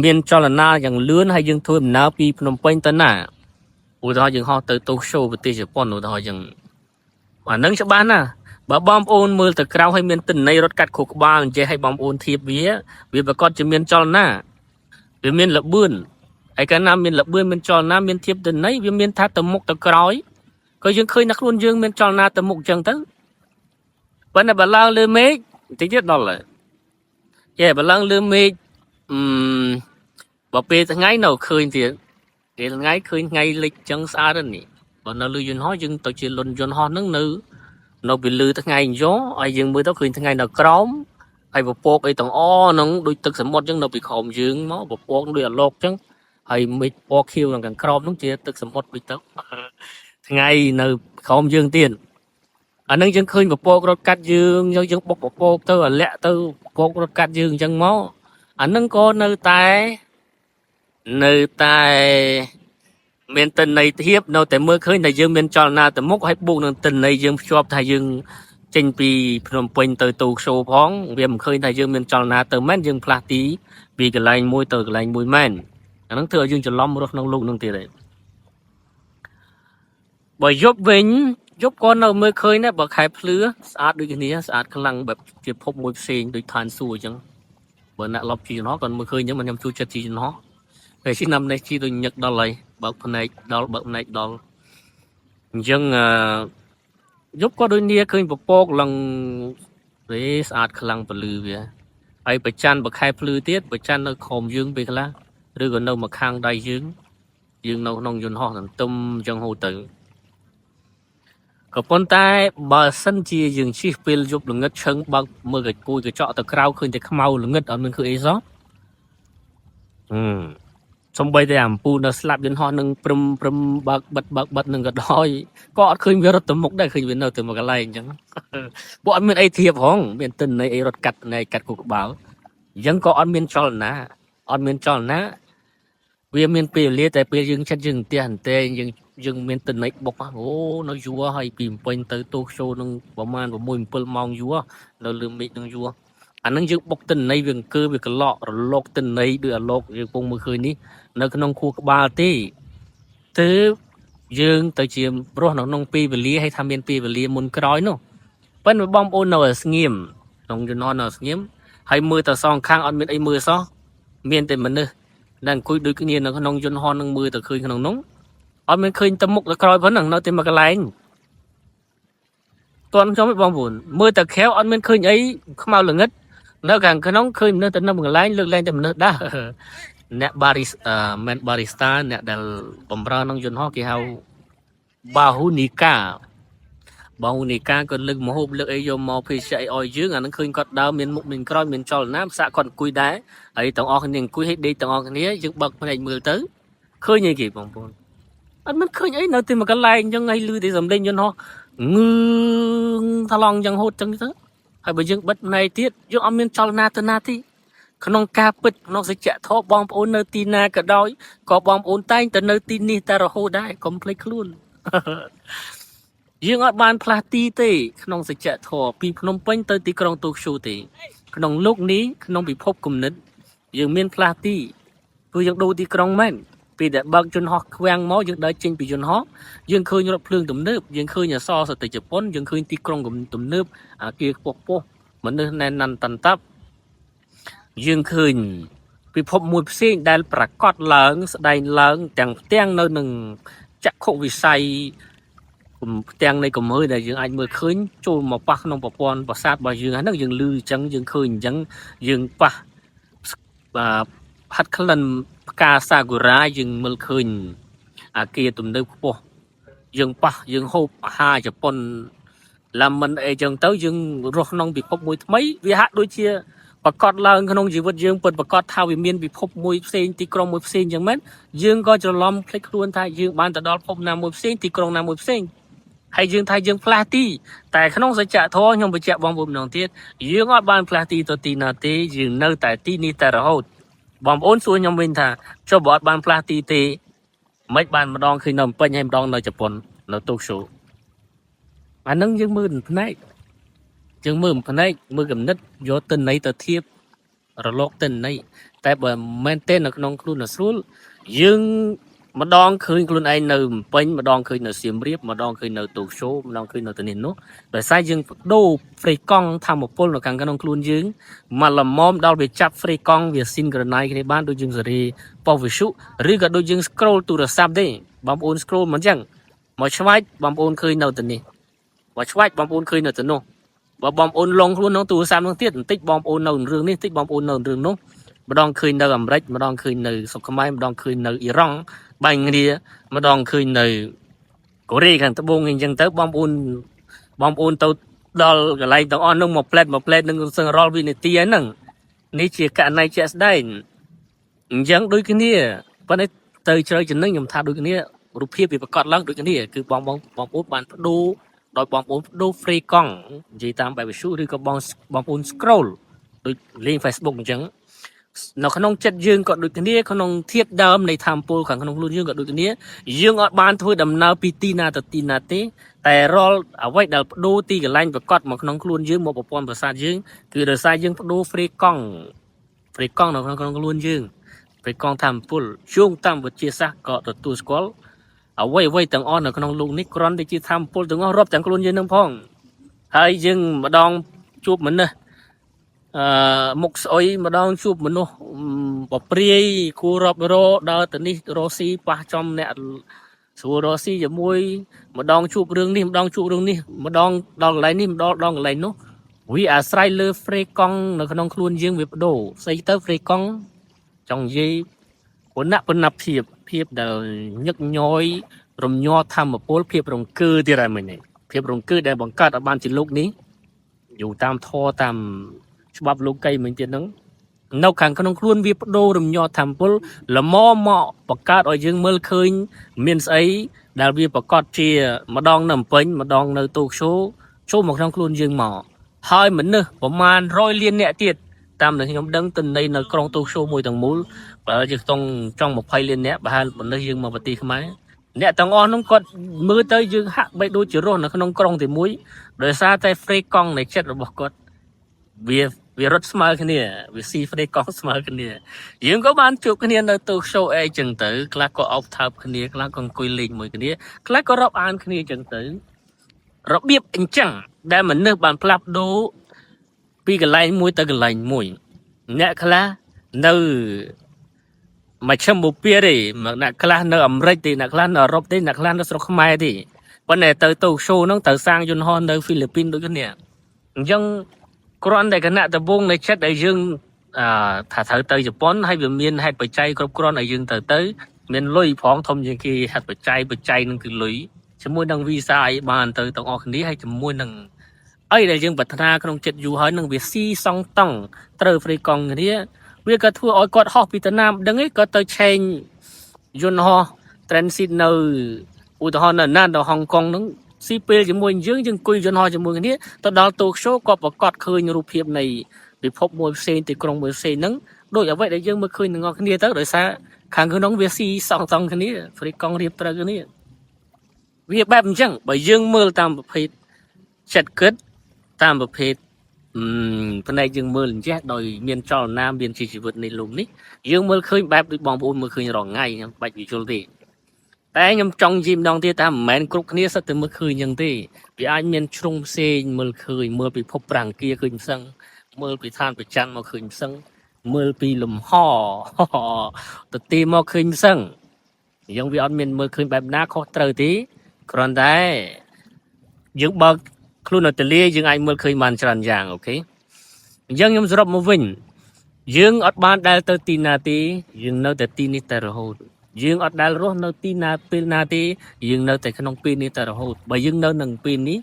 មានចលនាយ៉ាងលឿនហើយយើងធ្វើដំណើរពីភ្នំពេញទៅណាឧទាហរណ៍យើងហោះទៅតូក្យូប្រទេសជប៉ុនឧទាហរណ៍យើងអាហ្នឹងច្បាស់ណាស់បើបងប្អូនមើលទៅក្រៅឲ្យមានទិន្នន័យរត់កាត់ខួរក្បាលអញ្ចេះឲ្យបងប្អូនធៀបវាវាប្រកាសជាមានចលនាវាមានលបឿនហើយកាលណាមានលបឿនមានចលនាមានធៀបទិន្នន័យវាមានថាទៅមុខទៅក្រោយក៏យើងឃើញថាខ្លួនយើងមានចលនាទៅមុខអញ្ចឹងទៅប៉ុន្តែបើឡើងលើមេឃបន្តិចទៀតដល់ហើយចេះបើឡើងលើមេឃអឺបើពេលថ្ងៃនៅឃើញទៀតពេលថ្ងៃឃើញថ្ងៃលិចអញ្ចឹងស្អាតហ្នឹងនេះបើនៅលើយន្តហោះយើងទៅជាលុនយន្តហោះហ្នឹងនៅនៅពីលើថ្ងៃយោឲ្យយើងមើលទៅឃើញថ្ងៃនៅក្រោមហើយពពកអីទាំងអហ្នឹងដូចទឹកសមុទ្រអញ្ចឹងនៅពីក្រោមយើងមកពពកដូចអាឡុកអញ្ចឹងហើយមេឃពណ៌ខៀវនៅខាងក្រោមហ្នឹងជាទឹកសមុទ្រដូចទៅថ្ងៃនៅក្រោមយើងទៀតអាហ្នឹងយើងឃើញពពករត់កាត់យើងយើងយើងបុកពពកទៅអាលាក់ទៅពពករត់កាត់យើងអញ្ចឹងមកអាហ្នឹងក៏នៅតែនៅតែមានទិន្នន័យធៀបនៅតែមើលឃើញថាយើងមានចលនាទៅមុខហើយបូកនឹងទិន្នន័យយើងភ្ជាប់ថាយើងចេញពីភ្នំពេញទៅតូក្យូផងវាមិនឃើញថាយើងមានចលនាទៅមែនយើងផ្លាស់ទីពីកន្លែងមួយទៅកន្លែងមួយមែនអាហ្នឹងធ្វើឲ្យយើងច្រឡំរស់ក្នុងលោកហ្នឹងទៀតហើយបើយប់វិញយប់ក៏នៅមើលឃើញដែរបើខែភ្លឺស្អាតដូចគ្នាស្អាតខ្លាំងបែបជាភពមួយផ្សេងដូចឋានសួគ៌អញ្ចឹងបើអ្នកលប់ជីយន្តហោះគាត់មើលឃើញអញ្ចឹងមិនខ្ញុំជួយចិត្តជីយន្តហោះពេលឆ្នាំនេះជីដូចញឹកដល់ហើយបើកភ្នែកដល់បើកភ្នែកដល់អញ្ចឹងអឺយប់ក៏ដូចគ្នាឃើញពពកឡើងវេស្អាតខ្លាំងពលឺវាហើយប្រច័នបើខែភ្លឺទៀតប្រច័ននៅក្រោមយើងពេលខ្លះឬក៏នៅមកខាងដៃយើងយើងនៅក្នុងយន្តហោះទន្ទឹមអញ្ចឹងហូរទៅក៏ប៉ុន្តែបើសិនជាយើងជិះពេលយប់ល្ងឹតឈឹងបើកមើលកគួយកញ្ចក់ទៅក្រៅឃើញតែខ្មៅល្ងឹតអត់មានឃើញអីសោះហឹមសំបីតែអំពូលនៅស្លាប់យន្តហោះនឹងព្រឹមព្រឹមបើកបិទបើកបិទនឹងក៏ដោយក៏អត់ឃើញវារត់ទៅមុខដែរឃើញវានៅតែមួយកន្លែងអញ្ចឹងពួកអត់មានអីធៀបហងមានទិន្នន័យអីរត់កាត់ណែកាត់គូក្បាលអញ្ចឹងក៏អត់មានចលនាអត់មានចលនាវាមានពេលវេលាតែពេលយើងចិត្តយើងផ្ទះអន្តែងយើងយើងមានទិន្នន័យបុកអូនៅយូរហើយពីភ្នំពេញទៅតូក្យូនឹងប្រហែល6 7ម៉ោងយូរនៅលើមេឃនឹងយូរអានឹងយើងបុកទិន្នន័យវាអង្គើវាក្លក់រលកទិន្នន័យដូចអាលោកយើងពងមើលឃើញនេះនៅក្នុងខួរក្បាលទេទើបយើងទៅជារស់នៅក្នុងពេលវេលាហើយថាមានពេលវេលាមុនក្រោយនោះប៉ុន្តែបងប្អូននៅឲ្យស្ងៀមក្នុងជំនាន់នៅស្ងៀមហើយមើលតែសងខាងអត់មានអីមើលសោះមានតែមនុស្សដែលអង្គុយដូចគ្នានៅក្នុងយន្តហោះនឹងមើលទៅឃើញក្នុងនោះអត់មានឃើញទៅមុខទៅក្រោយប៉ុណ្ណឹងនៅតែមួយកន្លែងតន់ខ្ញុំឯងបងប្អូនមើលតែក្រៅអត់មានឃើញអីខ្មៅល្ងិតនៅខាងក្នុងឃើញមនុស្សទៅនៅមួយកន្លែងលើកលែងតែមនុស្សដែរអ្នកបារីសមែនបារីស្តាអ្នកដែលបំរើក្នុងយន្តហោះគេហៅបាហ៊ូនីកាបាហ៊ូនីកាគាត់លើកមហូបលើកអីយកមកភេសជ្ជៈអីឲ្យយើងអានឹងឃើញគាត់ដើរមានមុខមានក្រោយមានចលនាផ្សាកគាត់អង្គុយដែរហើយទាំងអស់គ្នាអង្គុយឲ្យដេកទាំងអស់គ្នាយើងបើកភ្នែកមើលទៅឃើញអីគេបងប្អូនអត់មានឃើញអីនៅទីមួយកន្លែងអញ្ចឹងឲ្យលឺតែសំឡេងយន្តហោះងឺងថ្លង់អញ្ចឹងហូតអញ្ចឹងទៅហើយបើយើងបិទភ្នែកទៀតយើងអត់មានចលនាទៅណាទេក្នុងការពិតក្នុងសច្ចធម៌បងប្អូននៅទីណាក៏ដោយក៏បងប្អូនតែងតែនៅទីនេះតែរហូតដែរកុំភ្លេចខ្លួន យើងអត់បានផ្លាស់ទីទេក្នុងសច្ចធម៌ពីភ្នំពេញទៅទីក្រុងតូក្យូទេក្នុងលោកនេះក្នុងពិភពគំនិតយើងមានផ្លាស់ទីគឺយើងដូរទីក្រុងមែនពេលដែលបើកយន្តហោះខ្វាំងមកយើងដើរចេញពីយន្តហោះយើងឃើញរថភ្លើងទំនើបយើងឃើញអសរសតិជប៉ុនយើងឃើញទីក្រុងទំនើបអាគារខ្ពស់ខ្ពស់មនុស្សណែនណាន់តាន់តាប់យើងឃើញពិភពមួយផ្សេងដែលប្រកាសឡើងស្ដែងឡើងទាំងផ្ទាំងនៅនឹងចក្ខុវិស័យផ្ទាំងនៃកំហើដែលយើងអាចមើលឃើញចូលមកប៉ះក្នុងប្រព័ន្ធប្រសាទរបស់យើងហ្នឹងយើងលឺអញ្ចឹងយើងឃើញអញ្ចឹងយើងប៉ះបាទផាត់ក្លិនផ្កាសាគូរ៉ាយើងមើលឃើញអាគារទំនើបខ្ពស់យើងប៉ះយើងហូបអាហារជប៉ុន ឡាមិនអីចឹងទៅយើងរស់ក្នុងពិភពមួយថ្មីវាហាក់ដូចជាប្រកាសឡើងក្នុងជីវិតយើងពិតប្រកបថាវាមានពិភពមួយផ្សេងទីក្រុងមួយផ្សេងចឹងមែនយើងក៏ច្រឡំភ្លេចខ្លួនថាយើងបានទៅដល់ភពណាមួយផ្សេងទីក្រុងណាមួយផ្សេងហើយយើងថាយើងផ្លាស់ទីតែក្នុងសច្ចធម៌ខ្ញុំបញ្ជាក់បងប្អូនម្ដងទៀតយើងអត់បានផ្លាស់ទីទៅទីណាទេយើងនៅតែទីនេះតែរហូតបងប្អូនសួរខ្ញុំវិញថាចុះបើអត់បានផ្លាស់ទីទេមិនបានម្ដងឃើញនៅភ្នំពេញហើយម្ដងនៅជប៉ុននៅតូក្យូអានឹងយើងមើលផ្នែកយើងមើលផ្នែកមើលគំនិតយកទិន្នន័យទៅធៀបរលកទិន្នន័យតែបើមែនទេនៅក្នុងខ្លួននៅស្រួលយើងម្ដងឃើញខ្លួនឯងនៅភ្នំពេញម្ដងឃើញនៅសៀមរាបម្ដងឃើញនៅតូក្យូម្ដងឃើញនៅទីនេះនោះដោយសារយើងបដូរហ្វ្រេកង់ធម្មពលនៅខាងក្នុងខ្លួនយើងមកល្មមដល់វាចាប់ហ្វ្រេកង់វា synchronize គ្នាបានដូចយើងសេរីប៉ុស្តិ៍វិទ្យុឬក៏ដូចយើង scroll ទូរស័ព្ទទេបងប្អូន scroll មិនអញ្ចឹងមកឆ្វាច់បងប្អូនឃើញនៅទីនេះមកឆ្វាច់បងប្អូនឃើញនៅទីនោះបើបងប្អូនលងខ្លួនក្នុងទូរស័ព្ទនោះទៀតបន្តិចបងប្អូននៅរឿងនេះបន្តិចបងប្អូននៅរឿងនោះម្ដងឃើញនៅអាមេរិកម្ដងឃើញនៅស្រុកខ្មែរម្ដងឃើញនៅអ៊ីរ៉ង់បាញ់គ្នាម្ដងឃើញនៅកូរ៉េខាងត្បូងអីចឹងទៅបងប្អូនបងប្អូនទៅដល់កន្លែងទាំងអស់នោះមកផ្លែតមកផ្លែតនឹងសឹងរាល់វិនាទីហ្នឹងនេះជាករណីជាក់ស្ដែងអញ្ចឹងដូចគ្នាប៉ុន្តែទៅជ្រៅចំណឹងខ្ញុំថាដូចគ្នារូបភាពវាប្រកាសឡើងដូចគ្នាគឺបងបងបងប្អូនបានបដូរដោយបងប្អូនបដូរ free កង់និយាយតាមបែបវិទ្យុឬក៏បងបងប្អូន scroll ដូចលេង Facebook អញ្ចឹងនៅក្នុងចិត្តយើងក៏ដូចគ្នាក្នុងធាតុដើមនៃធម្មពលខាងក្នុងខ្លួនយើងក៏ដូចគ្នាយើងអត់បានធ្វើដំណើរពីទីណាទៅទីណាទេតែរាល់អ្វីដែលបដូរទីកន្លែងប្រកាសមកក្នុងខ្លួនយើងមកប្រព័ន្ធប្រសាទយើងគឺដោយសារយើងបដូរ free កង់ free កង់នៅក្នុងខ្លួនយើង free កង់ធម្មពលជួងតាមវិទ្យាសាស្ត្រក៏ទទួលស្គាល់អ្វីអ្វីទាំងអស់នៅក្នុងលោកនេះគ្រាន់តែជាធម្មពលទាំងអស់រាប់ទាំងខ្លួនយើងនឹងផងហើយយើងម្ដងជួបមនុស្សអឺមុខស្អុយម្ដងជួបមនុស្សបព្រាយគួររាប់រដើរទៅនេះរស់ស៊ីប៉ះចំអ្នកស្រួលរស់ស៊ីជាមួយម្ដងជួបរឿងនេះម្ដងជួបរឿងនេះម្ដងដល់កន្លែងនេះម្ដងដល់កន្លែងនោះវាអាស្រ័យលើហ្វ្រេកង់នៅក្នុងខ្លួនយើងវាបដូរស្អីទៅហ្វ្រេកង់ចង់និយាយ វណ្ណៈបណ្ណភាពភាពដែលញឹកញយរំញ័រធម្មពលភាពរង្គើទៀតហើយមិញនេះភាពរង្គើដែលបង្កើតឲ្យបានជាលោកនេះอยู่តាមធម៌តាមច្បាប់លោកីមិញទៀតហ្នឹងនៅខាងក្នុងខ្លួនវាបដូររំញ័រធម្មពលល្មមមកបង្កើតឲ្យយើងមើលឃើញមានស្អីដែលវាប្រកាសជាម្ដងនៅភ្នំពេញម្ដងនៅតូក្យូចូលមកក្នុងខ្លួនយើងមកហើយមនុស្សប្រមាណ100លានអ្នកទៀតតាមដែលខ្ញុំដឹងទិន្នន័យនៅក្រុងតូក្យូមួយទាំងមូល បើជាខ្ទង់ចង់20លានអ្នកប្រហែលមនុស្សយើងមកប្រទេសខ្មែរអ្នកទាំងអស់នោះគាត់មើលទៅយើងហាក់បីដូចជារស់នៅក្នុងក្រុងតែមួយដោយសារតែហ្វ្រេកង់នៃចិត្តរបស់គាត់វាវារត់ស្មើគ្នាវាស៊ីហ្វ្រេកង់ស្មើគ្នាយើងក៏បានជួបគ្នានៅតូក្យូអីចឹងទៅខ្លះក៏អោបថើបគ្នាខ្លះក៏អង្គុយលេងមួយគ្នាខ្លះក៏រាប់អានគ្នាចឹងទៅរបៀបអញ្ចឹងដែលមនុស្សបានផ្លាស់ប្ដូរពីកន្លែងមួយទៅកន្លែងមួយអ្នកខ្លះនៅ មជ្ឈិមបូព៌ាទេមកអ្នកខ្លះនៅអាមេរិកទេអ្នកខ្លះនៅអឺរ៉ុបទេអ្នកខ្លះនៅស្រុកខ្មែរទេប៉ុន្តែទៅតូក្យូហ្នឹងត្រូវសាងយន្តហោះនៅហ្វីលីពីនដូចគ្នាអញ្ចឹងគ្រាន់តែគណៈដំបូងនៃចិត្តដែលយើងអឺថាត្រូវទៅជប៉ុនហើយវាមានហេតុបច្ច័យគ្រប់គ្រាន់ឲ្យយើងទៅទៅមានលុយផងធំជាងគេហេតុបច្ច័យបច្ច័យនឹងគឺលុយជាមួយនឹងវីសាអីបានទៅទាំងអស់គ្នាហើយជាមួយនឹងអីដែលយើងប្រាថ្នាក្នុងចិត្តយូរហើយនឹងវាស៊ីសង់តង់ត្រូវហ្វ្រីកង់គ្នាវាក៏ធ្វើឲ្យគាត់ហោះពីតាណាមិនដឹងឯងក៏ទៅឆេងយន្តហោះ transit នៅឧទាហរណ៍នៅណានៅហុងកុងហ្នឹងស៊ីពេលជាមួយយើងយើងអង្គុយយន្តហោះជាមួយគ្នាទៅដល់តូក្យូក៏ប្រកាសឃើញរូបភាពនៃពិភពមួយផ្សេងទីក្រុងមួយផ្សេងហ្នឹងដូចអ្វីដែលយើងមើលឃើញទាំងអស់គ្នាទៅដោយសារខាងក្នុងវាស៊ីសង់តង់គ្នាហ្វ្រីកង់រៀបត្រូវគ្នាវាបែបអញ្ចឹងបើយើងមើលតាមប្រភេទចិត្តគិតតាមប្រភេទ អឺផ្នែកយើងមើលអញ្ចេះដោយមានចលនាមានជាជីវិតនៃលោកនេះយើងមើលឃើញបែបដូចបងប្អូនមើលឃើញរាល់ថ្ងៃខ្ញុំបាច់វិជលទេតែខ្ញុំចង់និយាយម្ដងទៀតថាមិនមែនគ្រប់គ្នាសិតតែមើលឃើញអញ្ចឹងទេវាអាចមានជ្រុងផ្សេងមើលឃើញមើលពិភពប្រាង្គគាឃើញផ្សឹងមើលពីឋានប្រច័នមកឃើញផ្សឹងមើលពីលំហទៅទីមកឃើញផ្សឹងអញ្ចឹងវាអត់មានមើលឃើញបែបណាខុសត្រូវទេគ្រាន់តែយើងបើកខ្លួននៅទលាយើងអាចមើលឃើញបានច្រើនយ៉ាង okay អញ្ចឹងខ្ញុំសរុបមកវិញយើងអត់បានដែលទៅទីណាទេយើងនៅតែទីនេះតែរហូតយើងអត់ដែលរស់នៅទីណាពេលណាទេយើងនៅតែក្នុងពេលនេះតែរហូតបើយើងនៅនឹងពេលនេះ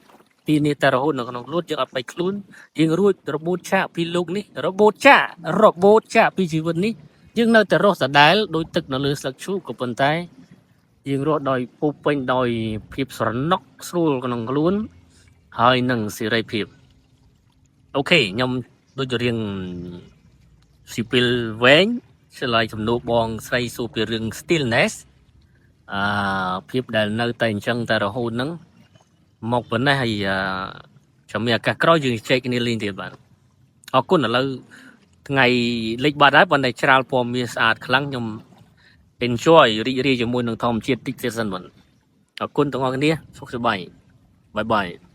ទី ទីនេះតែរហូតនៅក្នុងខ្លួនយើងអត់បែកខ្លួនយើងរួចរបូតចាកពីលោកនេះរបូតចាករបូតចាកពីជីវិតនេះយើងនៅតែរស់ដដែលដោយទឹកនៅលើស្លឹកឈូកក៏ប៉ុន្តែយើងរស់ដោយពោរពេញដោយភាពស្រណុកស្រួលក្នុងខ្លួនហើយនឹងសេរីភាព okay ខ្ញុំដូចជារៀងស៊ីពីលវែងឆ្លើយជំនួសបងស្រីសួរពីរឿង stillness អឺភាពដែលនៅតែអញ្ចឹងតែរហូតហ្នឹងមកប៉ុណ្ណេះហើយអឺចាំមានឱកាសក្រោយយើងចែកគ្នាលេងទៀតបាទអរគុណឥឡូវថ្ងៃលិចបាត់ហើយប៉ុន្តែច្រាលពណ៌មាសស្អាតខ្លាំងខ្ញុំ enjoy រីករាយជាមួយនឹងធម្មជាតិតិចទៀតសិនបាទអរគុណទាំងអស់គ្នាសុខសប្បាយ bye bye.